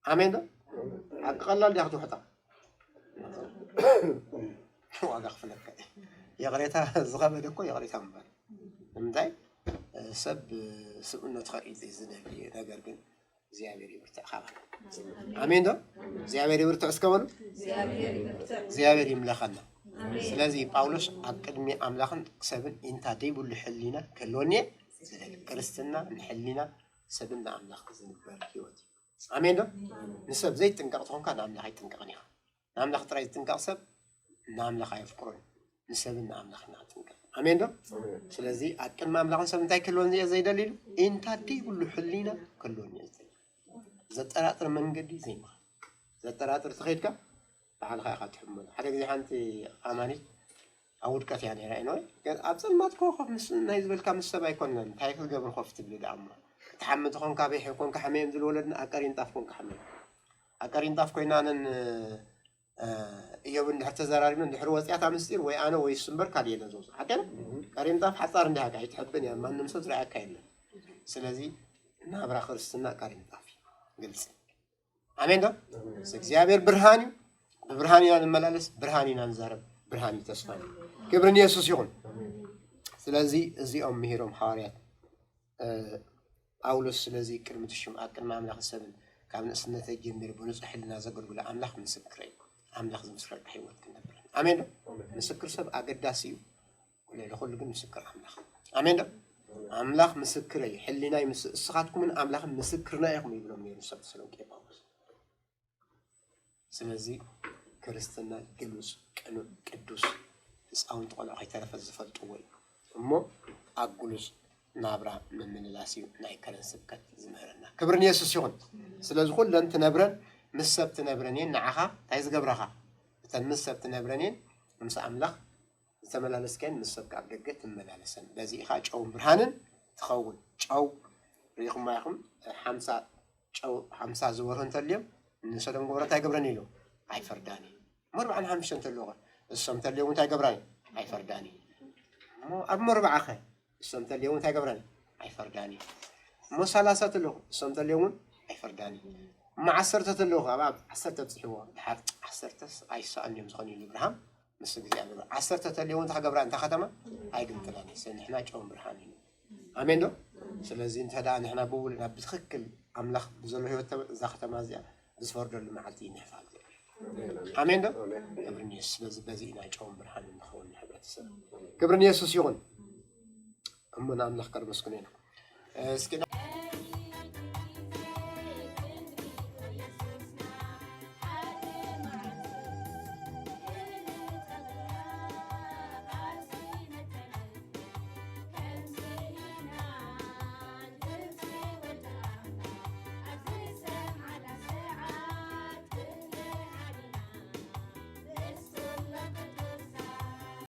ኣሜን ዶ? ሓቂ ቀላል ድያ ክትውሕጣ? ዋጋ ክፍለካ እዩ። ይቕሬታ ዝኸበደ እኮ ይቕሬታ ምባል። ንምንታይ? ሰብ ስብእነቱ ከርኢ ዝደሊ እዩ። ነገር ግን እግዚኣብሔር ይብርትዕ ካባና። ኣሜን ዶ? እግዚኣብሔር ይብርትዕ እስከ በሉ። እግዚኣብሔር ይምለኸና። ስለዚ ጳውሎስ ኣብ ቅድሚ ኣምላኽን ሰብን ኢንታ ደይብሉ ሕሊና ክህልወኒ እየ ዝደሊ። ክርስትና ንሕሊና ሰብን ንኣምላኽ ዝንበር ህይወት እዩ። ኣሜን ዶ? ንሰብ ዘይትጥንቀቕ ተኾንካ ንኣምላኽ ኣይትጥንቀቕን ኢኻ። ንኣምላኽ ጥራይ ዝጥንቀቕ ሰብ ንኣምላኽ ኣየፍቅሮን። ንሰብን ንኣምላኽን ኢና ክንጥንቀቕ። ኣሜን ዶ? ስለዚ ኣብ ቅድሚ ኣምላኽን ሰብ እንታይ ክህልወን እየ ዘይደሊ ኢሉ? ኢንታ ደይብሉ ሕሊና ክህልወን እየ ዝደሊ። ዘጠራጥር መንገዲ ዘይምኻድ። ዘጠራጥር ተኸይድካ ባዕልኻ ኢኻ ትሕመሎ። ሓደ ግዜ ሓንቲ ኣማኒት ኣብ ውድቀት እያ ነይራ ኢኖይ። ግን ኣብ ጸልማት ኮኸፍ ምስ ናይ ዝበልካ ምስ ሰብ ኣይኮነን። እንታይ ክገብር ኮፍ ትብሊ ደኣ እሞ? ክትሓሚ ተኾንካ በይሕ ኮንካ ሓመዮም ዝብል ወለድና ኣብ ቀሪንጣፍ ኮንካ ሓመዮም። ኣብ ቀሪንጣፍ ኮይና ነን እዮብ እንድሕር ተዘራሪብና እንድሕር ወፂኣታ ምስጢር ወይ ኣነ ወይ እሱ እምበር ካልእ የለን ዝወፅኦ። ሓቀና ቀሪንጣፍ ሓፃር እንዲሃካ ኣይትሕብን እያ። ማንም ሰብ ዝረኣየካ የለን። ስለዚ ናብራ ክርስትና ቀሪንጣፍ እዩ። ግልፂ። ኣሜን ዶ? እግዚኣብሔር ብርሃን እዩ። ብብርሃን ኢና ንመላለስ፣ ብርሃን ኢና ንዛረብ፣ ብርሃን እዩ ተስፋ እዩ። ክብሪ ንየሱስ ይኹን። ስለዚ እዚኦም ምሂሮም ሓዋርያት ጳውሎስ ስለዚ ቅድሚ ትሽም ኣብ ቅድሚ ኣምላኽ ሰብን ካብ ንእስነተይ ጀሚሩ ብንጹሕ ሕልና ዘገልግሎ ኣምላኽ ምስክረይ ኣምላኽ ዝምስክረልካ ህይወት ክንነብር። ኣሜን ዶ? ምስክር ሰብ ኣገዳሲ እዩ። ልዕሊ ኩሉ ግን ምስክር ኣምላኽ። ኣሜን ዶ? ኣምላኽ ምስክረይ ሕሊናይ ምስ እስኻትኩምን ኣምላኽን ምስክርና ኢኹም ይብሎም ነይሩ ሰብ ተሰሎንቄ ጳውሎስ። ስለዚ ክርስትና ግሉጽ ቅኑዕ ቅዱስ ህፃውንቲ ቆልዑ ከይተረፈ ዝፈልጥዎ እዩ እሞ ኣብ ግሉጽ ናብራ ምምልላስ እዩ ናይ ከረን ስብከት ዝምህረና። ክብሪ ንየሱስ ይኹን። ስለዚ ኩለን ትነብረን ምስ ሰብ ትነብረን እየን ንዓኻ እንታይ ዝገብረኻ? እተን ምስ ሰብ ትነብረን እየን ምስ ኣምላኽ ዝተመላለስካየን ምስ ሰብ ካብ ደገ ትመላለሰን በዚ ኢኻ ጨውን ብርሃንን ትኸውን። ጨው ርኢኹማ ኢኹም ሓምሳ ጨው ሓምሳ ዝበርሁ እንተልዮም ንሰዶም ጎሞራ እንታይ ገብረን ኢሉ ኣይፈርዳን እዩ። እሞ ኣርባዓን ሓሙሽተን እንተልዎ እሶም እንተልዮም እንታይ ገብራን ኣይፈርዳን እዩ። እሞ ኣብ መርባዓ ኸ እሶም እንተልዮም እንታይ ገብራን ኣይፈርዳን እዩ። እሞ ሰላሳ ተልዎ እሶም እንተልዮም እውን ኣይፈርዳን እዩ። እሞ ዓሰርተ ተልዎ ኣብ ኣብ ዓሰርተ ኣብፅሕዎ ድሓር ዓሰርተስ ኣይሰኣን እዮም ዝኾኑ ኢሉ እብርሃም ምስ እግዚኣብሔር ዓሰርተ ተልዎ እንታይ ገብራ እንታ ከተማ ኣይግምጥላን እዩ። ንሕና ጨውን ብርሃን እዩ። ኣሜን ዶ? ስለዚ እንተ ደኣ ንሕና ብውልና ብትኽክል ኣምላኽ ብዘሎ ህይወት ተበ- እዛ ከተማ እዚኣ ብዝፈርደሉ መዓልቲ ይንሕፋ እግዚኣብሔር። ኣሜን ዶ? ክብሪ ንየሱስ። ስለዚ በዚ ኢና ጨውን ብርሃን እንኸውን ንሕብረተሰብ። ክብሪ ንየሱስ ይኹን። እሞ ንኣምላኽ ከርመስግኖ ኢና። እስኪ